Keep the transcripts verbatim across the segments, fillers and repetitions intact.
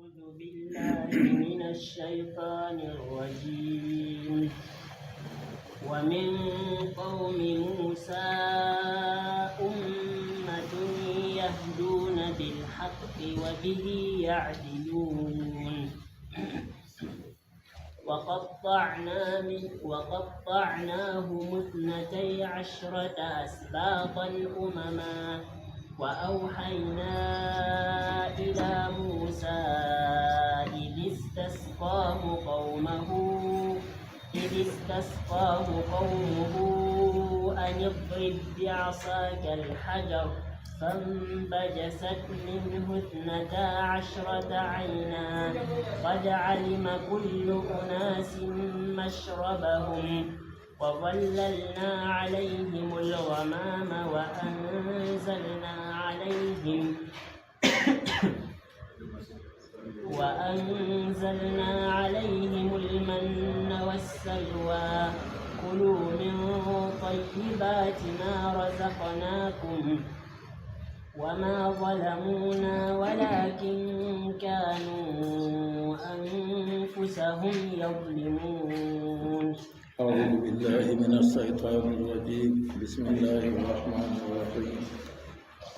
أعوذ بالله من الشيطان الرجيم. ومن قوم موسى أمة يهدون بالحق وبه يعدلون. وقطعنا من وقطعناهم اثنتي عشرة أسباطا أمما وأوحينا إلى موسى إذ استسقاه قومه إذ استسقاه قومه أن اضرب بعصاك الحجر فانبجست منه اثنتا عشرة عينا قد علم كل أناس مشربهم وظللنا عليهم الغمام وأنزلنا عليهم وأنزلنا عليهم المن والسلوى كلوا من طيبات ما رزقناكم وما ظلمونا ولكن كانوا أنفسهم يظلمون. أعوذ بالله من الشيطان الرجيم. بسم الله الرحمن الرحيم.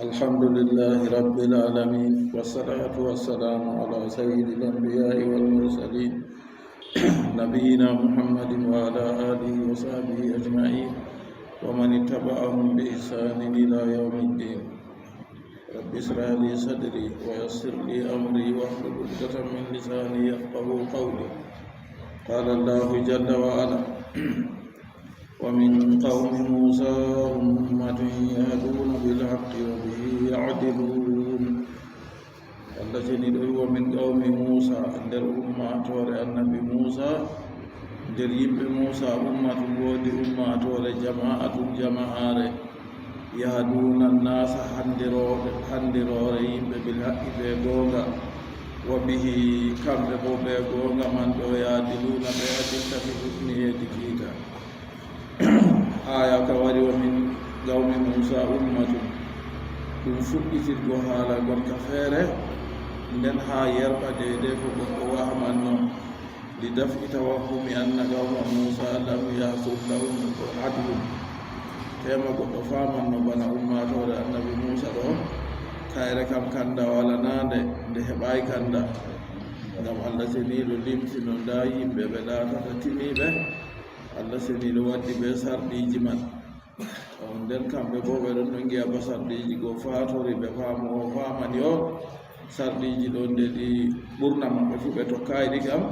الحمد لله رب العالمين، والصلاة والسلام على سيد الأنبياء والمرسلين نبينا محمد وعلى آله وصحبه أجمعين ومن اتبعهم بإحسان إلى يوم الدين. رب اشرح لي صدري ويسر لي أمري واحلل عقدة من لساني يفقهوا قولي. قال الله جل وعلا: ومن قوم موسى أمة يهدون بالحق وبه يعدلون. Allah ceniiɗo wi: ومن قوم موسى, nder ummaatoore annabi Muusa, nder yimɓe Muusa, أمة, woodi ummaatoore, جماعة, jama'aare, يهدون الناس, hanndirooɓe, hanndiroore yimɓe, بالحق, bee goonga, وبه, kamɓe boo bee goonga man ɗo, يعدلون, ɓe adiltake, ɗuɗni heedi kiita. Aaya ka wari: ومن قوم موسى أمة, ɗum fuɗɗitirgo haala ngonka feere, nden haa yerɓa deydey ko goɗɗo wahmanno. لدفع توهم أن قوم موسى لم يحصل لهم عدل. Teema goɗɗo faamanno bana ummaatoore annabi Muusa ɗo, kayre kam kanda walanaande, nde heɓaay kanda. Ngam Allah ceniiɗo limtino ndaa yimɓe ɓe laatata timiiɓe, Allah ceniiɗo waddi bee sarɗiiji man. On nden kamɓe boo ɓe ɗon ɗon ngi'a ba sarɗiiji go faatori ɓe faamu o faamani o. Sarɗiiji ɗon nde ɗi ɓurna maɓɓe fuu ɓe tokkaay ɗi kam.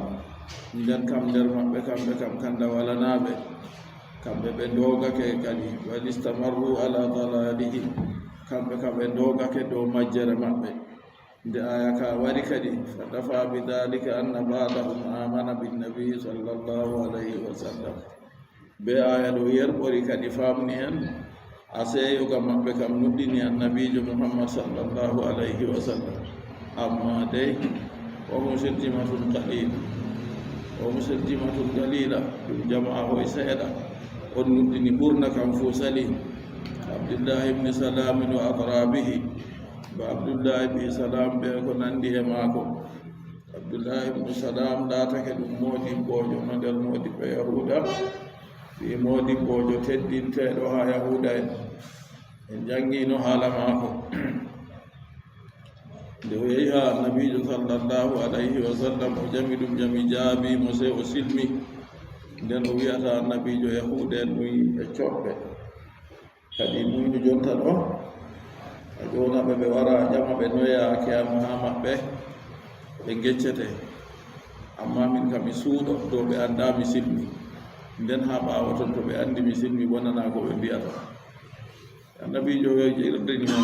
Nden kam nder maɓɓe kamɓe kam kanda walanaaɓe. Kamɓe ɓe ndoogake kadi, بل استمروا على ضلالهم. Kamɓe kam ɓe ndoogake dow majjere maɓɓe. Nde aaya ka wari kadi, فدفع بذلك أن بعضهم آمن بالنبي صلى الله عليه وسلم. Bee aaya ɗo yerɓori kadi faamni en, asee yoga maɓɓe kam nuɗɗini annabiijo Muhammad sallallahu alayhi wa sallam. Ammaa dey, وهم شرذمة قليلة. وهم شرذمة قليلة, ɗum jama'a hoy seeɗa. On nuɗɗini, ɓurna kam fuu sali. Abdullahi ibn Salamin وأضرابه. Ba Abdullahi ibn Salam bee ko nanndi e maako. Abdullahi ibn Salam laatake ɗum moodibboojo no nder moodibbo Yahuuda. Ɓii moodibboojo teddinteeɗo haa Yahuuda'en. En janngiino haala maako. Nde o yehi haa Annabiijo sallallahu alayhi wa sallam, o jami ɗum jami, jaabi mo, sey o silmi. Nden o wi'ata Annabiijo, Yahuuda'en ɗum yimɓe coɓɓe. Kadi muynu jonta ɗo, a ƴoona ɓe, ɓe wara ƴama ɓe noye yaake am haa maɓɓe, ɓe ngeccete. Ammaa min kam mi suuɗo dow ɓe anndaa mi silmi. Nden haa ɓaawo ton to ɓe anndi mi silmi, bo nana ko ɓe mbi'ata. Annabiijo weeji irdini mo.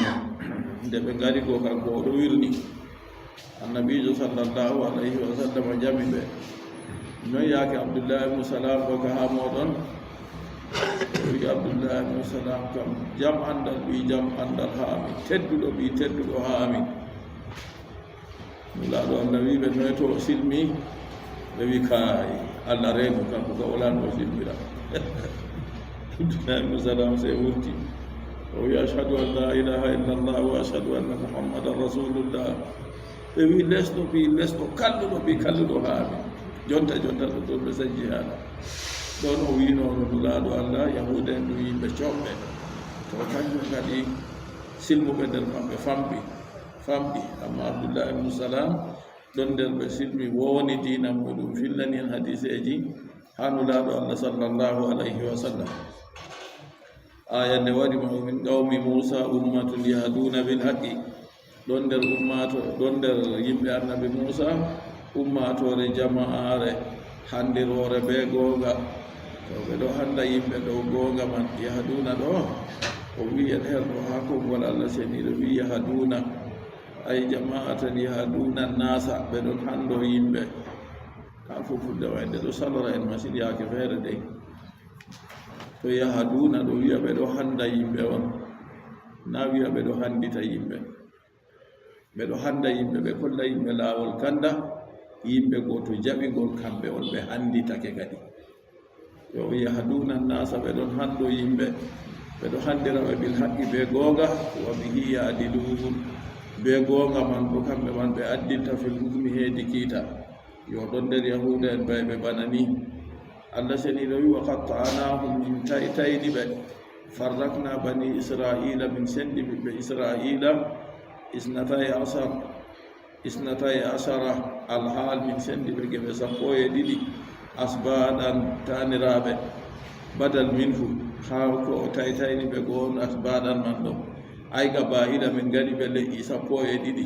Nde ɓe ngari go kanko o ɗo wirni. Annabiijo sallallahu alayhi wa sallam jami ɓe, noy yaake Abdullahi ibn Salam ɗo ka haa mooɗon? O wi'i Abdullahi ibn Salam kam jam anndal, ɓii jam anndal haa amin, tedduɗo ɓii tedduɗo haa amin. Nulaaɗo Allah wi'i ɓe noy to o silmi? Ɓe wi'i kaay, Allah reenu kanko ka wala no o silmira. Abdullahi ibn Salam sey wurti. O wi'i ashhadu an la ilaha illallah wa ashhadu anna Muhammadan rasulullah. Ɓe wi lesɗo ɓi lesɗo, kalluɗo ɓi kalluɗo haaɓi. Jonta jonta ɗo ɗon ɓe sañji haala. Ɗon o wiino no Nulaaɗo Allah, Yahuuda en ɗum yimɓe coɓɓe. To kanjum kadi silmuɓe nder maɓɓe famɗi, famɗi. Amma Abdullah ibn Salam ɗon nder ɓe silmi wowoni diina muɗum, fillani en hadiseeji haa Nulaaɗo Allah sallallahu alayhi wa sallam. Aya nde waɗi ma, "Wa min qawmi Musa ummatun yahduna bil haqqi." Ɗon nder ummato-, ɗon nder yimɓe Annabi Musa, ummatore jama'are handiroore be goonga. To ɓe ɗo handa yimɓe dow goonga man, yahduna ɗo, o wi'i en her ɗo haa konngol Allah seniiɗo wi'i yahduna. Ay jama'atan yahduna nasa, ɓe ɗon hando yimɓe. Haa fulfulde wayde ɗo salora en masin yaake feere dey. To yahduna ɗo wi'a ɓe ɗo handa yimɓe on, na wi'a ɓe ɗo handita yimɓe. Ɓe ɗo handa yimɓe, ɓe kolla yimɓe laawol kanda, yimɓe go to jaɓi ngol, kamɓe on ɓe handitake kadi. Yo yahduna nasa, ɓe ɗon hando yimɓe, ɓe ɗo handira ɓe bil haqqi be goonga, wa bihi ya'dilun, be goonga man bo kamɓe man ɓe addilta fil hukmi heedi kiita. Yo ɗon nder Yahuuda en bayɓe bana ni. Allah seniiɗo wi, "Wa qatta'nahum", min tay-, tayni ɓe. "Farraqna bani Isra'ila", min sendi ɓiɓɓe Isra'ila. "Isnatay asar, isnatay asara", alhaal min sendi ɓe geɓe sappo e ɗiɗi. "Asbaɗan", taaniraaɓe. Badal minhu, haa ko o taytayni ɓe go on asbaɗan man ɗo. Ay qaba'ila, min ngaɗi ɓe le'i sappo e ɗiɗi.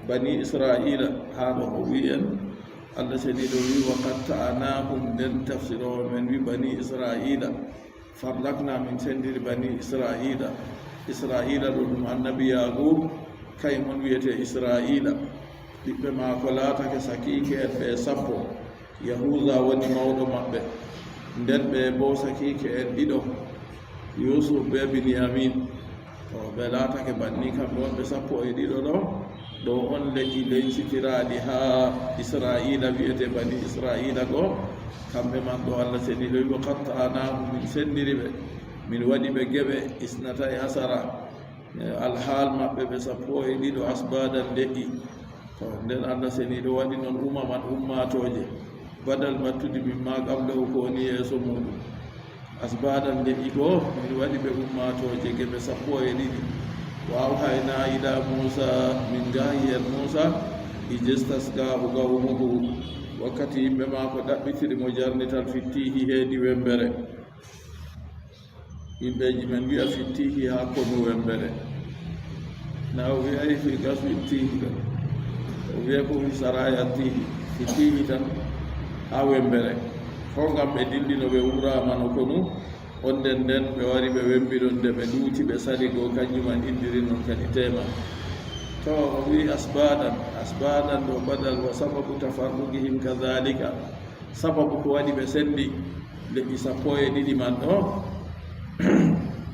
Bani Isra'ila, haa ɗo o wi'i en, Allah seniiɗo wi'i, "Wa qatta'nahum", nden tafsiroowo men wi'i, "Bani Isra'ila, farraqna", min sendiri Bani Isra'ila. Isra'ila ɗo ɗum Annabi Yaqub, kañum on wi'ete Isra'ila. Ɓiɓɓe maako laatake sakiike en ɓe sappo. Yahuuza woni mawɗo maɓɓe. Nden ɓe bo sakiike en ɗiɗo, Yuusuf be Binyamin. To ɓe laatake banni, kamɓe wonɓe sappo e ɗiɗo ɗo. Ɗo on le'i leñsitiraaɗi haa Isra'iila, wi'ete Bani Isra'iila go. Kamɓe man ɗo Allah seniiɗo wi'i, "Wa qatta'nahum", min sendiri ɓe, min waɗi ɓe geɓe, "isnatay asara", e alhaal maɓɓe ɓe sappo e ɗiɗo, "asbaɗan", le'i. To, nden Allah seniiɗo waɗi non umaman, ummaatooje, badal mattudi mimma qablahu, ko woni yeeso muuɗum. Asbaɗan, le'i go, min waɗi ɓe ummaatooje geɓe sappo e ɗiɗi. Wa awhayna ila Muusa, min ngaayi en Muusa, idistasqahu qawmuhu, wakkati yimɓe maako ɗaɓɓitiri mo jarnital fittihi heedi wembere. Yimɓeeji men wi'a fittihi haa konu wembere. Na o wi'ay fi gaswi tihi ɗo. O wi'a ko fi saraya tihi. Fittihi tan haa wembere. Ko ngam ɓe dillino ɓe wuraama no konu. On nden nden ɓe wari ɓe wembi ɗon de ɓe luuti ɓe sali go kanjum man indiri non kadi tema. To o wi'i asbaɗan. Asbaɗan ɗo badal wa sababu tafarruqihim kadhalika. Sababu ko waɗi ɓe sendi le'i sappo e ɗiɗi man ɗo,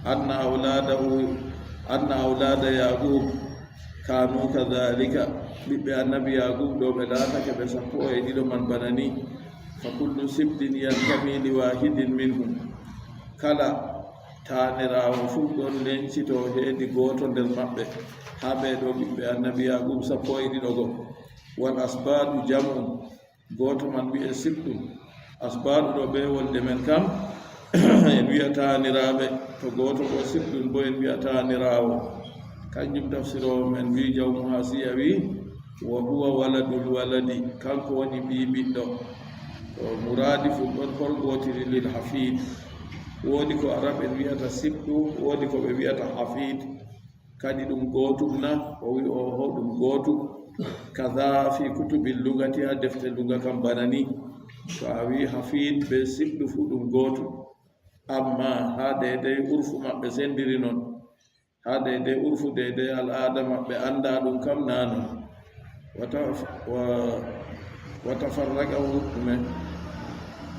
anna awladahu, anna awlada Yaqub kanu kadhalika, ɓiɓɓe Annabi Yaqub ɗo ɓe laatake ɓe sappo e ɗiɗo man bana ni. Fa kullu sibtin yantami li wahidin minhum, kala taaniraawo fuu ɗon lencito heedi gooto nder maɓɓe, haa ɓe ɗo ɓiɓɓe Annabi Yaqub sappo e ɗiɗo go. Wal asbadu jam'un, gooto man wi'e sibɗun. Asbaɗu ɗo bee wolde men kam, en wi'a taaniraaɓe, to gooto boo sibɗun boo en wi'a taaniraawo. Kanjum tafsiroowo men wi'i jawmu haasiya wi'i, "Wa huwa waladul waladi", kanko woni ɓii ɓiɗɗo. To muraadi fuu ɗon horgootiri lil hafiid. Woodi ko Arab en wi'ata sibɗu, woodi ko ɓe wi'ata hafiid. Kadi ɗum gootum na? O wi'i, "Ooho, ɗum gootum." Kaza fi kutubil lugati, haa defte luga kam bana ni. To a wi'i hafiid bee sibɗu fuu ɗum gootum. Ammaa haa deydey urfu maɓɓe sendiri non. Haa deydey urfu, deydey al'aada maɓɓe anndaa ɗum kam naa non. Wa taf-, wa, wa tafarraqahu ɗume?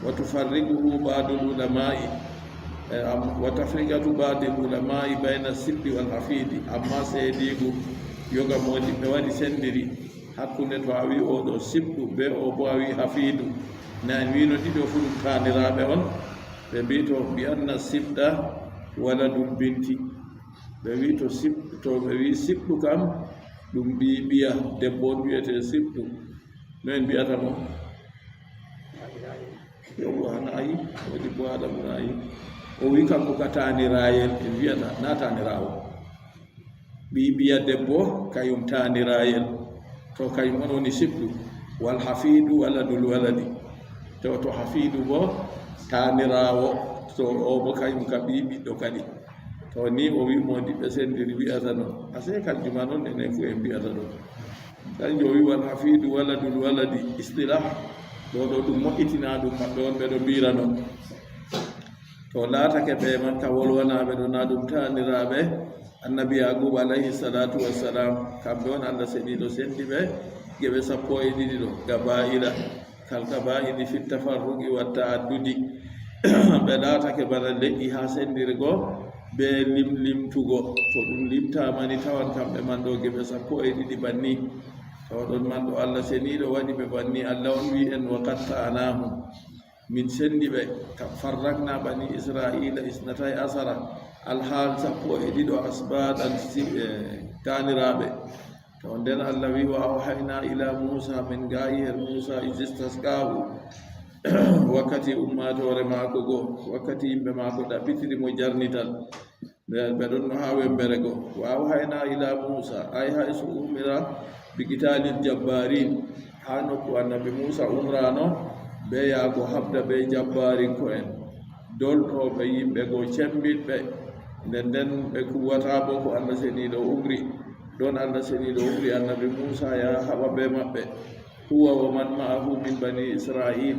Wa tufarriquhu ba'dul ulama'i. E, am-, wa tafriqatu ba'dil ulama'i bayna sibti wal hafidi. Ammaa seediigu yoga moodi ɓe waɗi sendiri hakkunde to a wi'i oo ɗo sibtu bee oo boo a wi'i hafidu. Na en wi'no ɗiɗo fuu ɗum taaniraaɓe on? Ɓe mbi'i to bi anna sibta waladul binti. Ɓe wi'i to sib-, to ɓe wi'i sibtu kam, Ɗum ɓii ɓiya debbo on wiyetee Sibtu. No en mbiyata mo? Yowwa, naayi. Moodibbo Aadamu naayi. O wi kanko ka taaniraayel, en mbiyata, naa taaniraawo. Ɓii ɓiya debbo, kayum taaniraayel. To kayum on woni Sibtu. Wal hafiidu waladul waladi. To, to hafiidu bo, taaniraawo. To o bo kayum ka ɓii ɓiɗɗo kadi. To ni o wi moodibbo sendiri wi'ata non. Asee kanjum ma non enen fu en mbiyata ɗon. Kanjum o wi wal hafiidu waladul waladi. Istilah. Ɗo, ɗo ɗum moƴƴitinaa ɗum maɓɓe on ɓe ɗo mbira non. To laatake ɓe man ka wolwanaaɓe ɗo, naa ɗum taaniraaɓe. Annabi Yaaquub alayhi salaatu wassalam, kamɓe on Allah seniiɗo sendi ɓe geɓe sappo e ɗiɗi ɗo, gabaa'ila. Kal gabaa'ili fit tafarruqi wat ta'addudi. Ɓe laatake bana leƴƴi haa sendirgo be limlimtugo. To ɗum limtaama ni tawan kamɓe man ɗo geɓe sappo e ɗiɗi banni. To ɗon man ɗo Allah seniiɗo waɗi ɓe banni. Allah on wi en wa qatta'nahum. Min sendi ɓe, ka farraqna bani Israila isnatay asara, alhaal sappo e ɗiɗo asbatan si, e, taaniraaɓe. To nden Allah wi, wa awhayna ila Musa, min gaayi her Musa, istasqahu, wakkati ummaatoore maako go, wakkati yimɓe maako ɗaɓɓitiri mo jarnital. Ɓe, ɓe ɗon no haa wembere go. Wa awhayna ila Musa, ay haysu umira bi qitalil jabbarin. Haa nokku annabi Musa umrano be yaago habda be jabbarinko'en. Doltooɓe yimɓe go cembiɗɓe. Nden nden ɓe kuwata bo ko Allah seniiɗo umri. Ɗon Allah seniiɗo umri annabi Musa ya haɓa be maɓɓe. Huwa wa man ma'ahu min bani Israil.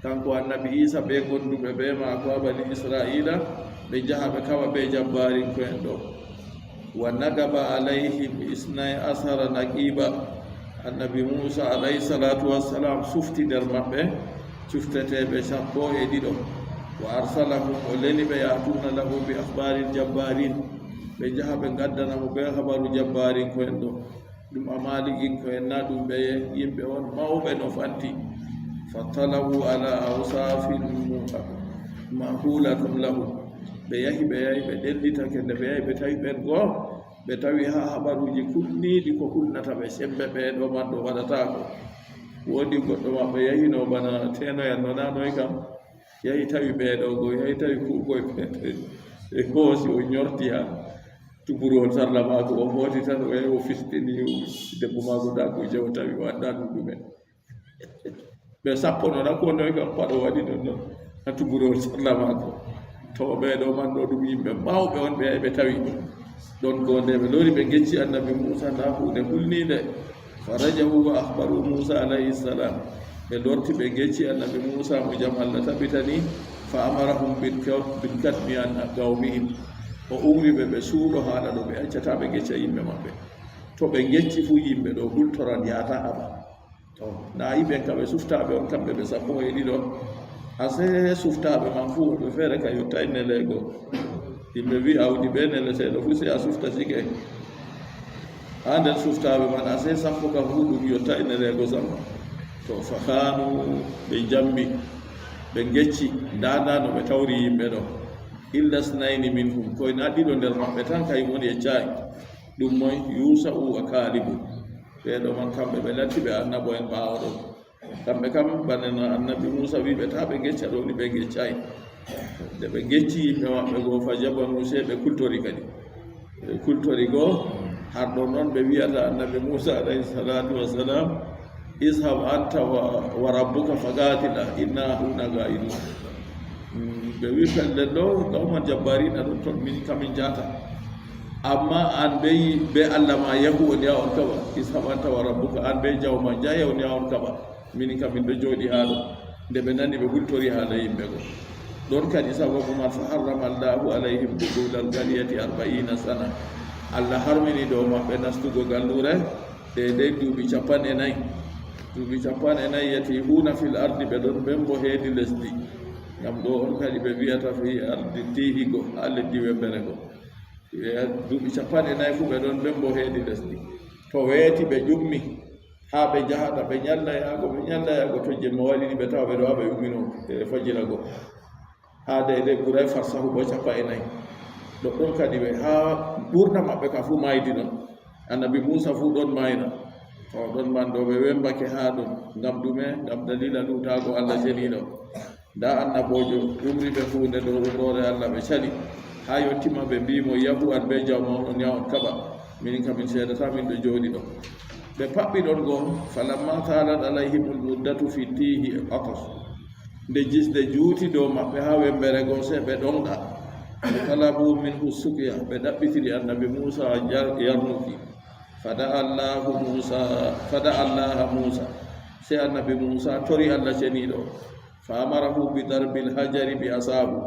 Kanko annabi Isa be gonduɓe be maako haa bani Israila, ɓe njaha ɓe kawa be jabbarinko'en ɗo. Wa naqaba alayhim isnay asara naqiba. Annabi Musa alayhi salatu wassalam sufti nder maɓɓe, cufteteeɓe sappo e ɗiɗo. Wa arsalahum, o leli ɓe, ya'tuna lahu bi akhbaril jabbarin. Ɓe njaha ɓe ngaddana mo be habaru jabbarinko'en ɗo. Ɗum Amalikinkoo'en na ɗum ɓe yimɓe on mawɓe no fanti. Fattalawu ala awsafin mu-, mahulatum lahu. Ɓe yahi, ɓe yahi, ɓe ɗellitake, nde ɓe yahi, ɓe tawi ɓen goo, ɓe tawi haa habaruuji kulniiɗi ko kulnata ɓe, sembe ɓee ɗo man ɗo waɗataako. Woodi goɗɗo maɓɓe yahino bana teenoyan no na noy kam, yahi tawi ɓee ɗo goo, yahi tawi kuukoy ɓe hoosi, o ñorti haa tuburuwol sarla maako, o hooti tan, o yahi o fistini debbo maako, ndaa ko jaw tawi o anndaa ɗum ɗume. Ɓe sappo noon, a ko noy kam paɗo waɗi ɗum ɗon, a tuburuwol sarla maako. To ɓee ɗo man ɗo ɗum yimɓe mawɓe on, ɓe yahi ɓe tawi ɗum. Ɗon goo nde ɓe lori ɓe ngecci annabi Muusa, ndaa huunde hulniinde. Fa rajahu wa akhbaru Muusa alayhi salam. Ɓe lorti ɓe ngecci annabi Muusa mo jam Allah tabitani, fa amarahum bil ka-, bil katmi an qawmihim. O umri ɓe ɓe suuɗo haala ɗo ɓe accata ɓe ngecca yimɓe maɓɓe. To ɓe ngecci fu yimɓe ɗo hultoran yaata haɓa. To, na yiɓen ka ɓe suftaaɓe on kamɓe ɓe sappo e ɗiɗo. Ase suftaaɓe man fu woɓɓe feere ka yottay neleego. Yimɓe wi awdi ɓe nele seeɗa fu si a sufta sike. Haa nder suftaaɓe man, ase sappo kam fu ɗum yottay neleego sam. To, fa kaanu ɓe njambi, ɓe ngecci, ndaa, ndaa no ɓe tawri yimɓe ɗo. Illa snayni minhum, koy na ɗiɗo nder maɓɓe tan kay woni e caay. Ɗum moy? Yuusa'u wa Kaalibu. Ɓee ɗo man kamɓe ɓe latti ɓe annabo en ɓaawo ɗo. Kamɓe kam, bana no annabi Muusa wi ɓe, taa ɓe ngecca ɗo ni, ɓe ngeccay. Nde ɓe ngecci yimɓe maɓɓe goo, fa jabanu, sey ɓe kultori kadi. Ɓe kultori goo, har ɗo noon ɓe wiyata annabi Muusa alayhi salatu wassalam, izhab anta wa, wa rabbuka fa qatila, inna huna qa'idun. Mm, ɓe wi pellel ɗo, qawman jabbarina ɗum ton, min kamin jaata. Amma an be, be Allah ma yahu on yaha on kaɓa. Izhab anta wa rabbuka, an be jawma jahe on yaha on kaɓa. Minin kam min ɗo jooɗi haa ɗo. Nde ɓe nani ɓe hultori haala yimɓe go. Ɗon kadi sababu man fa harrama Allahu alayhim dukhulal qaryati arba'ina sana. Allah harmini dow maɓɓe nastugo galluure deydey duuɓi cappanɗe nayi. Duuɓi cappanɗe nayi yatihuna fil ardi, ɓe ɗon ɓembo heedi lesdi. Ngam ɗo on kadi ɓe wiyata fi ardi tihigo, haa leddi wembere go. Ɓe duuɓi cappanɗe nayi fu ɓe ɗon ɓembo heedi lesdi. To weeti ɓe ƴummi, haa ɓe njahata, ɓe ñalla yaago, ɓe ñalla yaago, to jemma waɗi ni ɓe tawa ɓe ɗo haa ɓe ummino, e fajira go. Haa dey dey ɓuray farsahu bo cappanɗe nayi. Ɗoɗɗon kadi ɓe, haa ɓurna maɓɓe ka fu maydi ɗon. Annabi Muusa fuu ɗon mayra. To ɗon man ɗo ɓe wembake haa ɗon. Ngam ɗume? Ngam daliila luutaago Allah Ceniiɗo. Ndaa annaboojo umri ɓe huunde dow umroore Allah, ɓe cali. Haa yottima ɓe mbi'i mo, "Yahu an bee jawma on, on yaha on kaɓa. Minin kam min ceedataa, min ɗo jooɗi ɗo." Ɓe paɓɓi ɗon go, "Falamma talat alayhimul muddatu fi tihi atas." Nde jisde juuti dow maɓɓe haa wembere go, sey ɓe ɗonɗa. Ɓe talabu minhu sukya, ɓe ɗaɓɓitiri annabi Muusa jar-, yarnuki. Fada Allahu Muusa, fada Allaha Muusa. Sey annabi Muusa tori Allah Ceniiɗo. Fa amarahu bi darbil hajari bi asahu.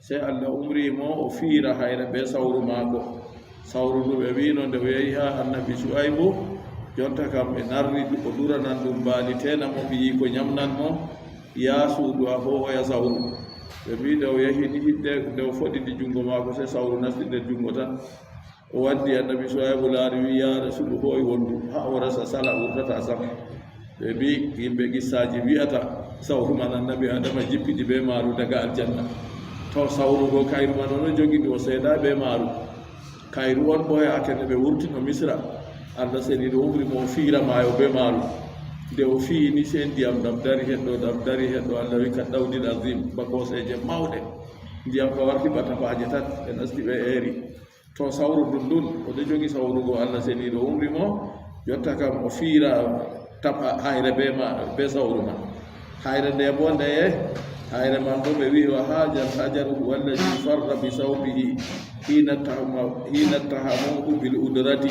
Sey Allah umri mo o fiira hayre bee sawru maako. Sawru ndu ɓe wi'no nde o yehi haa annabi Su'aybu, jonta kam ɓe narri o duranan ɗum baali teena mo ɓiyiiko nyamnan mo, yaa suudu a hoo'oya sawru. Ɓe mbi'i nde o yehi ni hidde nde o foɗidi junngo maako sey sawru nasti nder junngo tan. O waddi annabi Su'aybu laari wi'i, "Yaa Rasulu hoo'i wondu haa o resa sala wurtata sam." Ɓe mbi'i yimɓe qissaaji wi'ata sawru man annabi Adama jippidi bee maaru daga aljanna. To sawru go kayru man o ɗon jogi ndu o seeda bee maaru. Kayru on ɓooyaake nde ɓe wurtino Misra. Allah Ceniiɗo umri mo o fiira maayo bee maaru. Nde o fiyi ni sey ndiyam ɗam dari heɗɗo, ɗam dari heɗɗo. Allah wi'i, "Ka ɗawdil azim, ba kooseeje mawɗe." Ndiyam ka warti ba tapaaje tat, ɓe nasti ɓe eeri. To sawru ndun ndun, o ɗo jogi sawru go Allah Ceniiɗo umri mo, jotta kam o fiira taɓa hayre bee ma-, bee sawru man. Hayre nde boo ndeye? Hayre man boo ɓe wi'i, "Wa haajal hajaru wallazi farra bi sawbihi hina tahama-, hina tahamuhu bil udrati."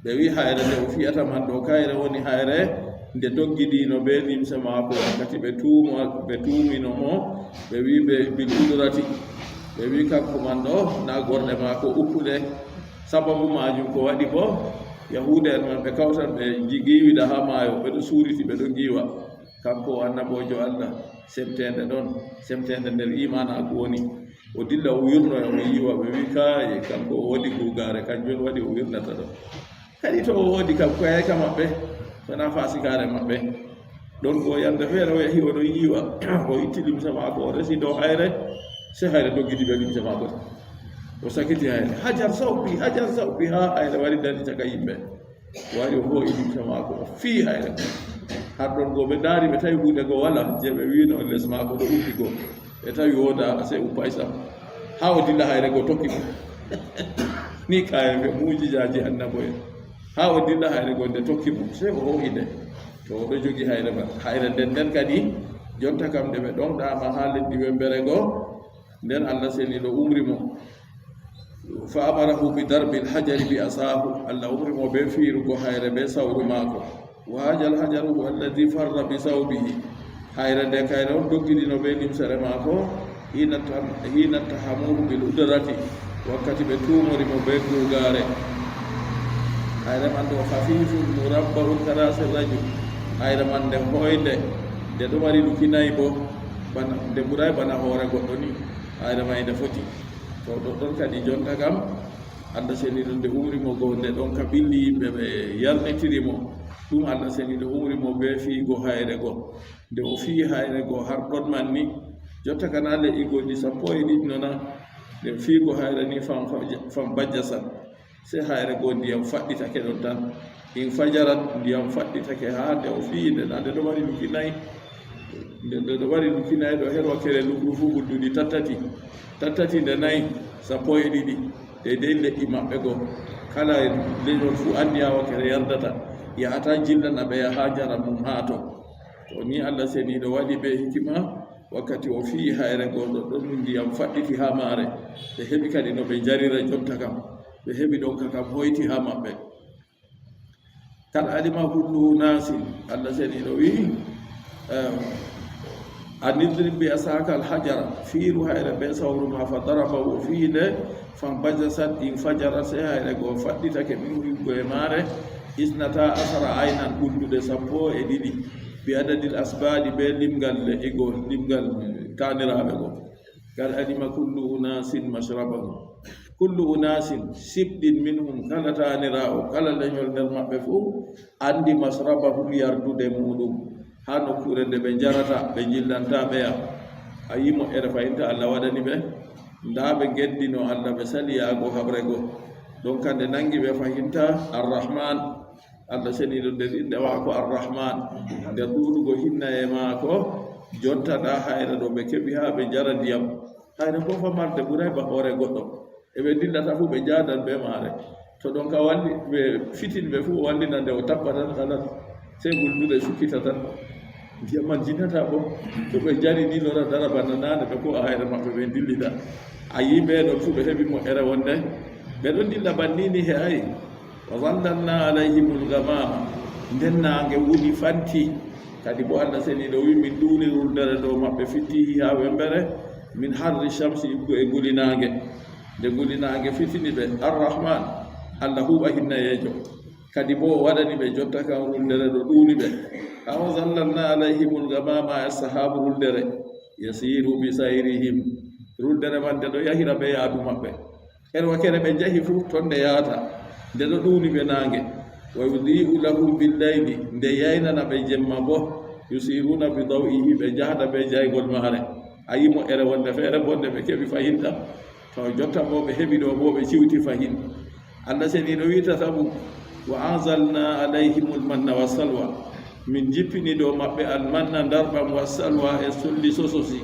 Ɓe wi'i, "Hayre nde o fiyata man ɗo, kayre woni hayre nde doggidino bee limse maako wakkati ɓe tuumo-, ɓe tuumino mo, ɓe wi'i ɓe bil udrati." Ɓe wi'i, "Kanko man ɗo, na gorɗe maako ukkuɗe." Sababu maajum ko waɗi boo, Yahuuda en man ɓe kawtan ɓe ngi-, ngiiwida haa maayo, ɓe ɗo suuriti, ɓe ɗo ngiiwa. Kanko o annaboojo Allah, semteende ɗon, semteende nder iimaanaaku woni. O dilla, o wirnoya, o yiiwa, ɓe wi'i, "Kaay, kanko o woodi guugaare, kanjum waɗi o wirnata ɗo." Kadi to o woodi kam, ko yahi ka maɓɓe, ko na faasikaare maɓɓe. Ɗon ko yande feere o yahi, o ɗon yiiwa, o itti limse maako, o resi dow hayre, sey hayre doggiti bee limse maako tan. O sakiti hayre, "Hajar sawbi, hajar sawbi," haa hayre wari dari caka yimɓe. Wari o hoo'i limse maako, o fiyi hayre. Har ɗon go ɓe ndaari, ɓe tawi huunde go walaa, jey ɓe wi'no les maako ɗo utti go. Ɓe tawi woodaa, sey uppaay sam. Haa o dilla hayre go tokki mo. Ni kaayaafe mu'jizaaji annabo'en. Haa o dilla hayre go nde tokki mo, sey o hoo'i nde. To o ɗo jogi hayre man. Hayre nden nden kadi, jonta kam nde ɓe ɗonɗaama haa leddi wembere go, nden Allah Ceniiɗo umri mo. Fa amarahu bi darbil hajari bi asahu. Allah umri mo bee fiirugo hayre bee sawru maako. Wa hajal hajaru huwa alladhi farra bi sawbihi. Hayre nde kayre on doggidino bee limsere maako. Hina tam-, hina tahamuhu bil udrati. Wakkati ɓe tuumori mo bee guugaare. Hayre man ɗo khafifun murabba'un karasir rajul. Hayre man nde hoynde. Nde ɗo mari luki nayi bo. Bana, nde ɓuraay bana hoore goɗɗo ni. Hayre man nde foti. To ɗoɗɗon kadi jonta kam, Allah Ceniiɗo nde umri mo go, nde ɗon ka ɓilli yimɓe ɓe yarnitiri mo. Ɗum Allah Ceniiɗo umri mo bee fiigo hayre go. Nde o fiyi hayre go har ɗon man ni, jotta kana le'i go ɗi sappo e ɗiɗi nona. Nde fiigo hayre ni fam, fam bajjasat. Sey hayre go ndiyam faɗɗitake ɗon tan. In fajarat, ndiyam faɗɗitake haa nde o fiyi nde, nde ɗo mari luki nayi. Nde, nde ɗo mari luki nayi ɗo her wakkere luku fuu ɓudduɗi tattati. Tattati nde nayi, sappo e ɗiɗi. Deydey le'i maɓɓe go. Kala lenyol fuu anndi haa wakkere yardata. Yahata jillana ɓe yaha njaram mum haa to. To ni Allah Ceniiɗo waɗi bee hikima, wakkati o fiyi hayre go ɗoɗɗon ndiyam faɗɗiti haa maare. Ɓe heɓi kadi no ɓe njarira jonta kam. Ɓe heɓi ɗonka kam hoyti haa maɓɓe. Kad alima kullu unasin, Allah Ceniiɗo wi'i, em, "An idrib bi asaka al hajara," fiiru hayre bee sawru ma, fa daraba, o fiyi nde, fanbajasat, infajarat, sey hayre go faɗɗitake, minhu, iggo e maare, isnata asara aynan, ɓulduɗe sappo e ɗiɗi, bi adadil asbadi, bee limgal le'i go, limgal taaniraaɓe go. Kad alima kullu unasin mashrabahum. Kullu unasin, sibɗin, minhum, kala taaniraawo, kala lenyol nder maɓɓe fuu, anndi mashrabahum, yardude muuɗum, haa nokkuure nde ɓe njarata, ɓe njillanta ɓeya. A yii moƴƴere fayinta Allah waɗani ɓe? Ndaa ɓe ngeddino Allah, ɓe sali yaago haɓre go. Ɗon kam nde nanngi ɓe fahinta Arrahman, Allah seniiɗo nder innde maako Arrahman, nder ɗuuɗugo hinnaye maako, jonta ndaa hayre ɗo ɓe keɓi haa ɓe njara ndiyam. Hayre boo famarde ɓuraay ba hoore goɗɗo. E ɓe ndillata fuu ɓe njaadan bee maare. To ɗon ka walli, ɓe fitini ɓe fuu, o wallina nde o tappa tan, halas. Sey ngulduɗe sukkita tan. Ndiyam man jinnataa boo. To ɓe njari ni lora dara bana naane, ɓe kuuwa hayre maɓɓe, ɓe ndillida. A yi'i ɓe ɗon fuu ɓe heɓi mo'ere wonde ɓe ɗon ndilla banni ni he'aay. Wa zallalna alayhimul ghamama. Nden naange wuli fanti. Kadi boo Allah seniiɗo wi'i, min ɗuuni ruldere dow maɓɓe fittihi haa wembere, min harri shamsi, iggo e nguli naange. Nde nguli naange fitini ɓe, Arrahman, Allah huuɓa hinnayeejo. Kadi boo o waɗani ɓe jotta kan ruldere ɗo ɗuuni ɓe. Awa zallalna alayhimul ghamama, e sahaabu ruldere. Yasiru bi sayrihim. Ruldere man nde ɗo yahira bee yaadu maɓɓe. Her wakere ɓe njahi fuu, ton nde yahata, nde ɗo ɗuuni ɓe naange. Wa yudhi'u lahum billayli, nde yaynana ɓe jemma boo. Yusiruna bi daw'ihi, ɓe njahata bee jayngol maare. A yi'i mo'ere wonde feere boo nde ɓe keɓi fahin ɗam. To jotta boo ɓe heɓi ɗo boo ɓe ciwti fahin. Allah seniiɗo wi'ata sabu, wa anzalna alayhimul manna wa salwa. Min jippini dow maɓɓe almanna ndarɓam wa salwa e solli sososi.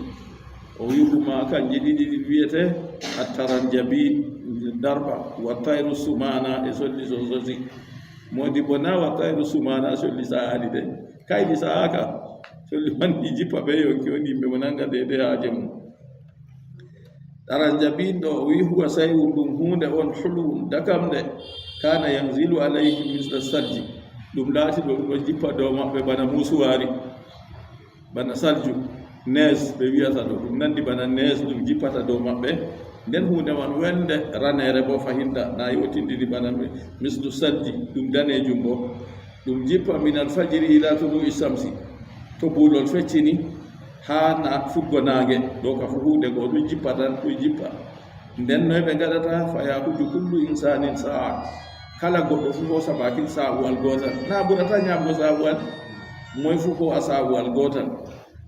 O wi'i huma kanji ɗiɗi ɗin wi'ete attaranjabi ndarɓam, wa tayru sumana e solli sososi. Moodi bo na wa tayru sumana solli sa'aali de. Kaydi sa'aaka. Solli man ɗi jippa ɓe yonki on yimɓe mo nanga deydey haaje mum. Taranjabi ɗo o wi'i huwa saywun ɗum huunde on hulwun dakamnde. Kana yanzilu alayhim misla salji. Ɗum laati ɗo ɗum ɗo jippa dow maɓɓe bana muusuwaari. Bana salju, nees ɓe wi'ata ɗo, ɗum nandi bana nees ɗum jippata dow maɓɓe. Nden huunde man wende, raneere boo fahinta, na yootindiri bana mi-, mislu salji, ɗum daneejum boo. Ɗum jippa min alfajiri ila tulu'i shamsi, to buulol feccini, haa na-, fuggo naange, ɗo ka fu huunde go ɗum jippa tan, ɗum jippa. Nden noy ɓe ngaɗata? Fa ya'khudhu kullu insanin sa'a. Kala goɗɗo fuu hoosa baakin saawuwal gootal. Na ɓurata nyaamgo saawuwal? Moy fuu hoo'a saawuwal gootal.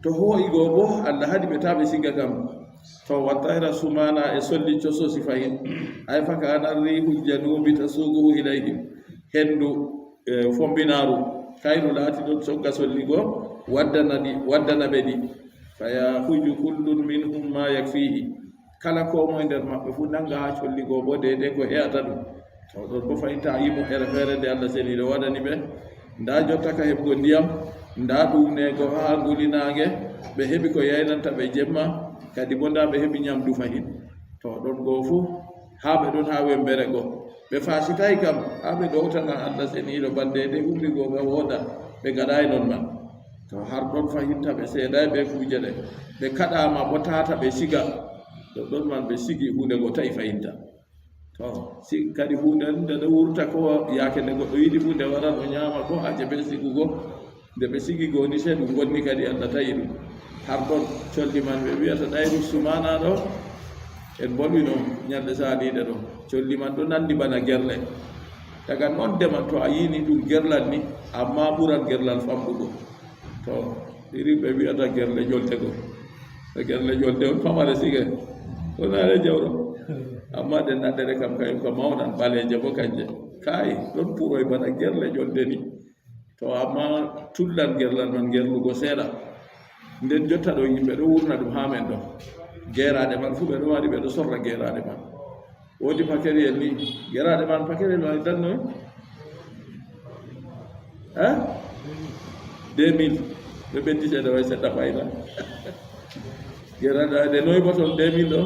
To hoo'i go boo, Allah haɗi ɓe taa ɓe siga kam. To wa tayra sumana e solli cososi fahin. Ay fa kana rihul janubi tasuquhu ilayhim. Hendu, eh, fombinaaru, kayru laati ɗon sogga solli go, waddana ɗi, waddana ɓe ɗi. Fa ya'khudhu kullun minhum ma yakfihi. Kala koo moye nder maɓɓe fuu nanga haa colli go boo deydey ko he'ata ɗum. To ɗon boo fahin ta a yi'i mo'ere feere nde Allah seniiɗo waɗani ɓe. Ndaa jotta ka heɓugo ndiyam, ndaa ɗuuneego haa nguli naange, ɓe heɓi ko yaynanta ɓe jemma, kadi boo ndaa ɓe heɓi nyamdu fahin. To ɗon go fuu, haa ɓe ɗon haa wembere go. Ɓe faasitaay kam, haa ɓe ɗowtana Allah seniiɗo baldeede umri go nga wooda, ɓe ngaɗaay non man. To har ɗon fahin ta ɓe seedaay bee kuuje ɗe. Ɓe kaɗaama boo taata ɓe siga. To ɗon man ɓe sigi huunde go ta'i fahin ta. To, si kadi huunde nde ɗo wurta ko yaake nde goɗɗo yiɗi fuu nde waran o nyaama ko haaje bee sigugo. Nde ɓe sigi go ni sey ɗum bonni kadi Allah ta'i ɗum. Har ɗon colli man ɓe wi'ata ɗayru sumana ɗo. En bolwi no nyalɗe saaliiɗe ɗo. Colli man ɗo nandi bana gerle. Daga nonde man to a yi'ni ɗum gerlal ni, amma ɓuran gerlal famɗugo. To, iri ɓe wi'ata gerle jolte go. E gerle jolte on pamare sige. Ɗon are jawro. Amma ɗen naɗere kam kayum ko mawnan ɓaleeje bo kanje. Kay, ɗon puroy bana gerle jolte ni. To, amma tullan gerlal man gerlugo seeɗa. Nden jotta ɗo yimɓe ɗo wurna ɗum haa men ɗo. Geeraaɗe man fuu ɓe ɗo waɗi, ɓe ɗo sorra geeraaɗe man. Woodi pakeriyel ni, geeraaɗe man, pakeriyel man dan noy? Eh? Deux mille. Ɓe ɓeddi seeɗa way seɗɗa fayda. Geeraaɗe noy bo ton deux mille ɗo?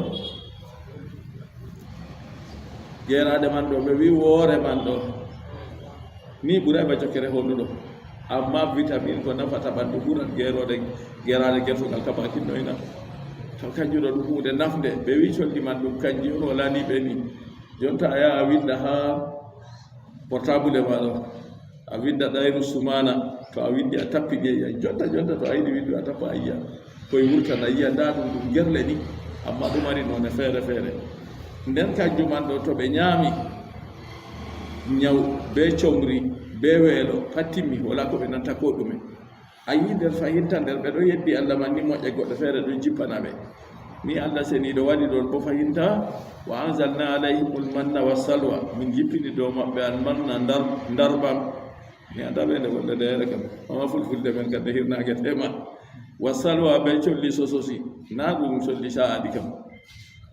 Geeraaɗe man ɗo, ɓe wi woore man ɗo. Ni ɓuray ba jokkere honduɗo. Amma vitamine ko nafata ɓandu ɓuran geerooɗe, geeraaɗe gertogal ka bakin noyna. To kanjum ɗo ɗum huunde nafnde. Ɓe wi colli man ɗum kanji on wala ni ɓe ni. Jonta a yaha a winda haa portable ma ɗo. A winda ɗayru sumana. To a windi a tappi jeyi. Jonta, jonta to a yiɗi windu a tappa a yiya. Koye wurtana yiya nda ɗum ɗum gerle ni. Amma ɗum mari none feere feere. Nden kanjum man ɗo to ɓe nyaami nyaw be comri be weelo pat timmi, wala ko ɓe nanta ko ɗume. A yii nder fahinta nder ɓe ɗo yeddi Allah man ni moƴƴe goɗɗe feere ɗon jippana ɓe. Ni Allah seniiɗo waɗi ɗon bo fahinta, "Wa anzalna alayhimul manna wa salwa." Min jippini dow maɓɓe al manna ndar-, ndarɓam. Mi anndaa ɓe nde wonde nde heere kam. Amma fulfulde men kam nde hirnaange tema. Wa salwa be colli sososi. Naa ɗum colli ca'aɗi kam.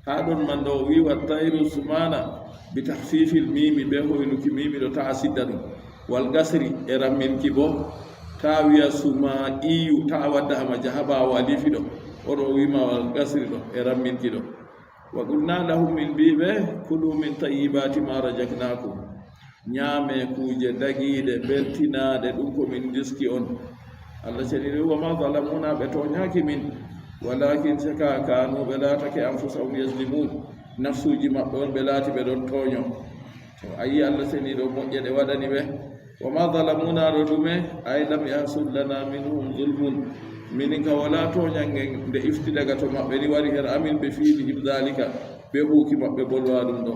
Haa ɗon man ɗo o wi'i wa tayru sumana bi tahfifil mimi be hoynuki mimi ɗo ta'a sidda ɗum. Wal gasri e ramminki bo. Ta'a wi'a suma iyu ta'a wadda hama jaha ɓaawo alifi ɗo. O ɗo o wi'ma wal gasri ɗo e ramminki ɗo. Wa qulna lahum, min mbi'i ɓe, kulu min tayyibati ma razaqnakum. Nyaame kuuje dagiiɗe, beltinaaɗe, ɗum ko min riski on. Allah seniiɗo, "Wa ma zalamuna," ɓe tooñaaki min. Walakin seka kanu, ɓe laatake, anfusahum yazlimun. Nafsuuji maɓɓe on ɓe laati ɓe ɗon tooño. To a yi Allah seniiɗo moƴƴe ɗe waɗani ɓe. "Wa ma zalamuna," ɗo ɗume? Ay lam yahsul lana minhum zulmun. Minin ka wala tooñange nde ifti daga to maɓɓe ni wari her amin ɓe fiilihim zalika. Ɓe huuki maɓɓe bolwa ɗum ɗo.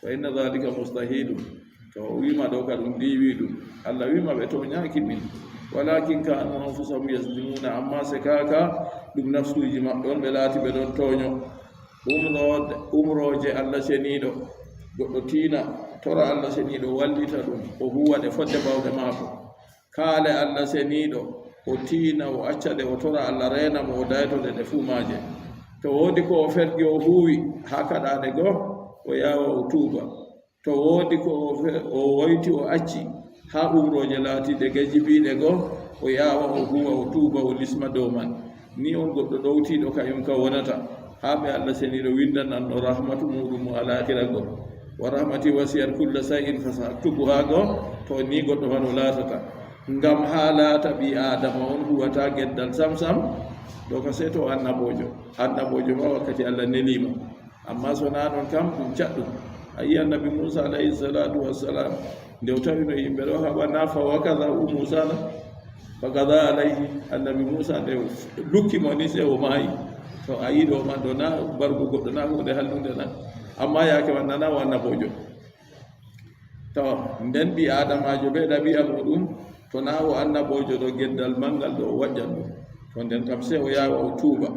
Fa inna zalika mustahilun. To o wi'ma ɗo ka ɗum diwi ɗum. Allah wi'ma ɓe tooñaaki min. Walakin kanu anfusahum yazlimuna, amma se kaka ɗum nafsuuji maɓɓe on ɓe laati ɓe ɗon tooño. Umrode-, umrooje Allah seniiɗo. Goɗɗo tiina, tora Allah seniiɗo wallita ɗum, o huwa ɗe fodde bawɗe maako. Kaale Allah seniiɗo, o tiina, o acca ɗe, o tora Allah reena mo, o dayto ɗe, ɗe fuu maaje. To woodi ko o fergi o huwi haa kaɗaaɗe goo, o yaawa o tuuba. To woodi ko o fe-, o woyti o acci haa umrooje laatiiɗe gajibiiɗe goo, o yaawa o huwa o tuuba o lisma dow man. Ni on goɗɗo ɗowtiiɗo kayum ka wonata, haa ɓe Allah seniiɗo winndananno rahmatu muuɗum mo alaakira goo. Wa rahmati wasiyat kulla shay'in fasa'aktubuha goo, to ni goɗɗo man o laatata. Ngam haa laata ɓii Aadama on huwata geddal sam sam, ɗo ka sey to annaboojo. Annaboojo ma wakkati Allah neli mo. Amma so naa non kam, ɗum caɗɗum. A yi annabi Muusa alayhi salatu wassalam, nde o tawino yimɓe ɗo haɓa na fa wa kaza u Muusa na, fa kaza alayhi, annabi Muusa nde o lukki mo ni sey o maayi. To a yi ɗo man ɗo na bargo goɗɗo na huunde hallunde na. Amma yaake man nana o annaboojo. To nden ɓii Aadamaajo be ɗabi'a muuɗum, to naa o annaboojo ɗo geddal manngal ɗo o waƴƴan ɗum. To nden kam sey o yaawa o tuuba.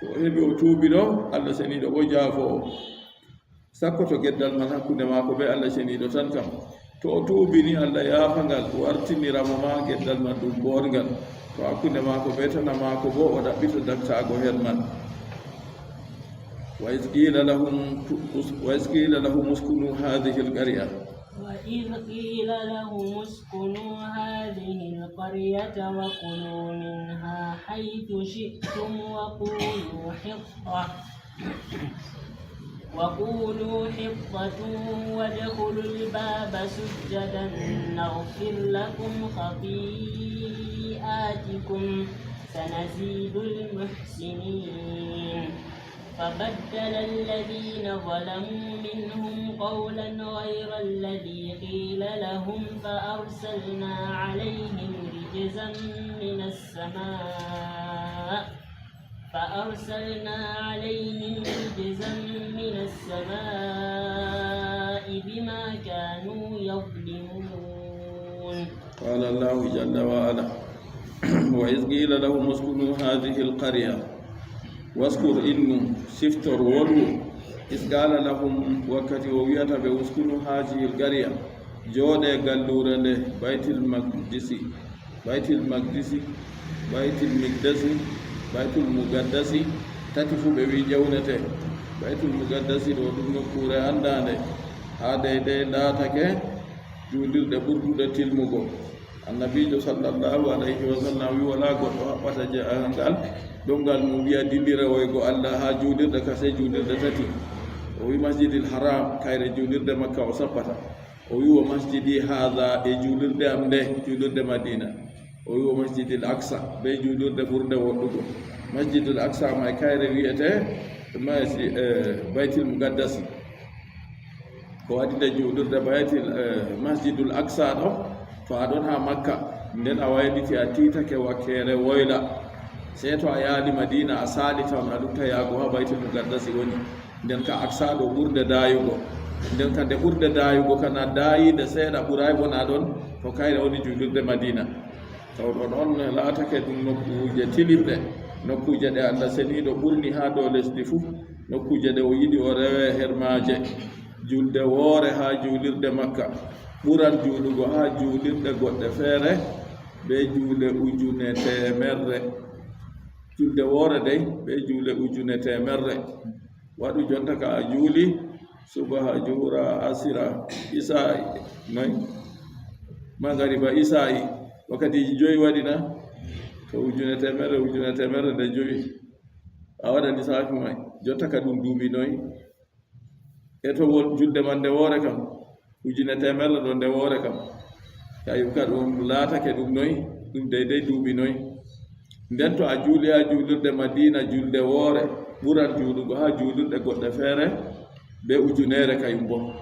To o heɓi o tuubi ɗo, Allah seniiɗo bo jaafo o. Sakko to geddal man hakkunde maako be Allah seniiɗo tan kam. To o tuubi ni Allah yaafa ngal, o artinira mo ma geddal man ɗum boorngal. To hakkunde maako be tana maako bo o ɗaɓɓito daktaago her man. وإذ قيل لهم، وإذ قيل لهم اسكنوا هذه القرية. وإذ قيل لهم اسكنوا هذه القرية وكلوا منها حيث شئتم وقولوا حطة، وقولوا حطة وادخلوا الباب سجدا نغفر لكم خطيئاتكم سنزيد المحسنين. فبدل الذين ظلموا منهم قولا غير الذي قيل لهم فأرسلنا عليهم رجزا من السماء، فأرسلنا عليهم رجزا من السماء بما كانوا يظلمون. قال الله جل وعلا، وإذ قيل لهم اسكنوا هذه القرية، واسكر إنو سفتر ولو، إذ قال لهم وقت وويت بأسكنوا هذه القرية، جودة قالوا بيت المقدس، بيت المقدس، بيت المقدس، بيت المقدس، tati fu ɓe wi ƴewnete. Baytul Muqaddasi ɗo ɗum nokkuure anndaande, haa dey dey laatake juulirde ɓurdude tilmugo. Annabiijo sallallahu alayhi wa sallam wi, walaa goɗɗo haɓɓata je-, ngal, dow ngal mum wi'a dillirewoygo Allah haa juulirde ka sey juulirde tati. O wi Masjidil Haram, kayre juulirde Makka o sappata. O wi, wa masjidi haadha, e juulirde am nde, juulirde Madiina. O wi, wa Masjidil Aqsa, be juulirde ɓurnde woɗɗugo. Masjidil Aqsa may kayre wi'ete Masji-, eh, Baytil Muqaddasi. Ko waɗi nde juulirde Baytil, eh, Masjidul Aqsa ɗo, to a ɗon haa Makka, nden a wayliti a tiitake wakkeere woyla. Sey to a yaali Madiina, a saali ton, a lutta yaago haa Baytil Muqaddasi woni. Nden ka Aqsa ɗo ɓurde daayugo. Nden ka nde ɓurde daayugo, kana daayiinde seeɗa, ɓuraay wona ɗon, to kayre woni juulirde Madiina. Taw ɗon on laatake ɗum nokkuuje tilirɗe. Nokkuuje ɗe Allah seniiɗo ɓurni haa dow lesdi fuu, nokkuuje ɗe o yiɗi o rewe her maaje. Julde woore haa juulirde Makka ɓuran juulugo haa juulirɗe goɗɗe feere bee juule ujune teemerre. Julde woore dey bee juule ujune teemerre. Waɗu jonta ka a juuli subaha, juhura, asira, isaa'i, noy? Magariba, isaa'i, wakkatiiji joyi waɗi na? To ujune teemerre, ujune teemerre nde jowi. A waɗa lisaafi may, jonta ka ɗum duuɓi noy? E to won julde man nde woore kam, ujune teemerre ɗo nde woore kam. Kayum ka ɗum laatake ɗum noy, ɗum deydey duuɓi noy. Nden to a juuli haa juulirde Madiina julde woore, ɓuran juulugo haa juulirɗe goɗɗe feere bee ujuneere kayum boo.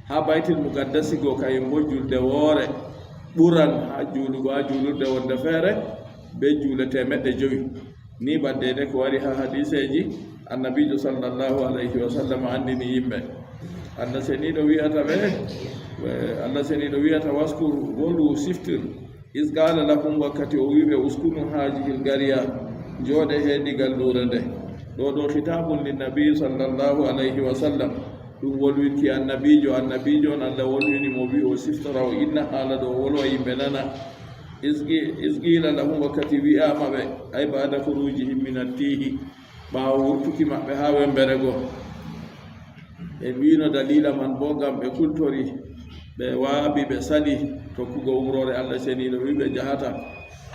Haa Baytil Muqaddasi go kayum boo julde woore ɓuran haa juulugo haa juulirde wonde feere bee juule teemeɗɗe jowi. Ni ba deydey ko wari haa hadiiseeji, Annabiijo sallallahu alayhi wa sallam anndini yimɓe. Allah seniiɗo wi'ata ɓe, eh, Allah seniiɗo wi'ata, "Waskur, wolu, siftir, iz qala lahum, wakkati o wi'i ɓe, 'Uskunu haazihil qarya, njooɗe heedi galluure nde.'" Ɗo ɗo khitabun linnabi sallallahu alayhi wa sallam. Ɗum wolwinki Annabiijo, Annabiijo on Allah wolwini mo, wi'i o siftora, o inna haala ɗo, o wolwa yimɓe nana. Iz qi-, iz qila lahum, wakkati wi'aama ɓe, ay ba'da khurujihim min at-tihi, ɓaawo wurtuki maɓɓe haa wembere go. Ɓe mbiino daliila man boo ngam ɓe kultori, ɓe waabi, ɓe sali tokkugo umroore Allah seniiɗo, wi'i ɓe njahata.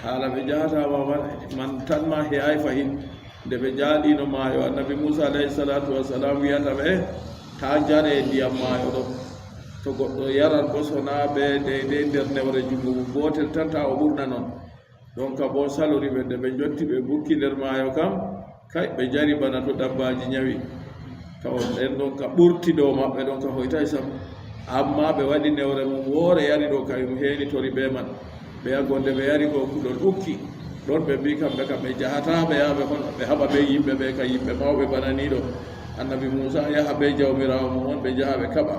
Haala ɓe njahata ma man, man tan ma he'aay fahin. Nde ɓe njaalino maayo, Annabi Muusa alayhi salaatu wa salaam wi'ata ɓe, "Taa njare ndiyam maayo ɗo. To goɗɗo yaran boo, sonaa bee deydey nder newre junngo mum gootel tan, taa o ɓurna non." Ɗonka boo salori ɓe, nde ɓe njotti ɓe mbukki nder maayo kam, kay, ɓe njari bana to dabbaaji nyawi. Tawa ɓen ɗonka ɓurti dow maɓɓe, ɗonka hoytaay sam. Ammaa ɓe waɗi newre mum woore yari ɗo, kayum heenitori bee man. Ɓe yago nde ɓe yari go, kulol ukki. Ɗon ɓe mbii kamɓe kam ɓe njahataa, ɓe yaha ɓe hon-, ɓe haɓa bee yimɓe ɓe, ka yimɓe mawɓe bana nii ɗo. Annabi Muusa yaha bee Jawmiraawo mum on, ɓe njaha ɓe kaɓa.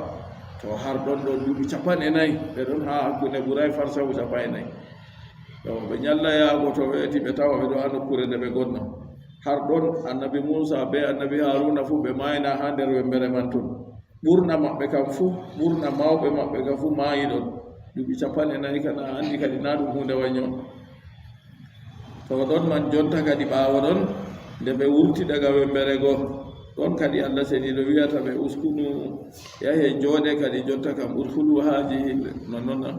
To har ɗon ɗo duuɓi cappanɗe nayi, ɓe ɗon haa hakkunde ɓuraay farsahu cappanɗe nayi. To ɓe nyalla yaago to weeti, ɓe tawa ɓe ɗo haa nokkuure nde ɓe ngonno. Har ɗon Annabi Muusa bee Annabi Haaruuna fuu ɓe maayna haa nder wembere man ton. Ɓurna maɓɓe kam fuu, ɓurna mawɓe maɓɓe kam fuu maayi ɗon. Duuɓi cappanɗe nayi kan, a anndi kadi naa ɗum huunde wanyo. To ɗon man jonta kadi ɓaawo ɗon, nde ɓe wurti daga wembere go, ɗon kadi Allah seniiɗo wi'ata ɓe, "Uskunu, yahe njooɗe kadi jonta kam, udkhulu haazihil", non non na?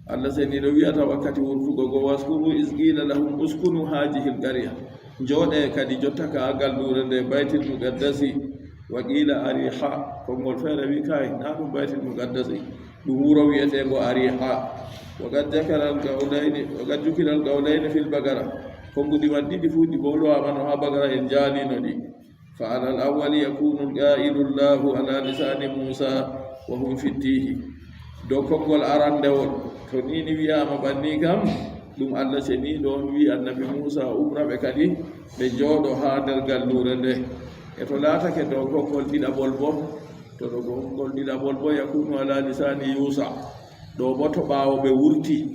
Allah seniiɗo wi'ata wakkati wurtugo go, "Waskuru iz qila lahum uskunu haazihil qarya." Njooɗe kadi jotta ka galluure nde Baytil Muqaddasi. Wa qila Ariha, konngol feere wi kay, naa ɗum Baytil Muqaddasi, ɗum wuro wi'eteengo Ariha. Wa qad zakara al-qawlayni, wa qad zukira al-qawlayni fil Baqara. Konnguɗi man ɗiɗi fuu ɗi bolwaama no haa Baqara, en jaalino ɗi. Fa alal awwali yakunu al-qailu Allahu ala lisani Musa wa hum fi tihi. Dow konngol arandewol, to nii ni wi'aama banni kam, ɗum Allah seniiɗo on wi'i Annabi Muusa umra ɓe kadi, ɓe njooɗo haa nder galluure nde. E to laatake dow konngol ɗiɗaɓol boo, to dow konngol ɗiɗaɓol boo, yakunu ala lisani Yusa. Ɗo boo to ɓaawo ɓe wurti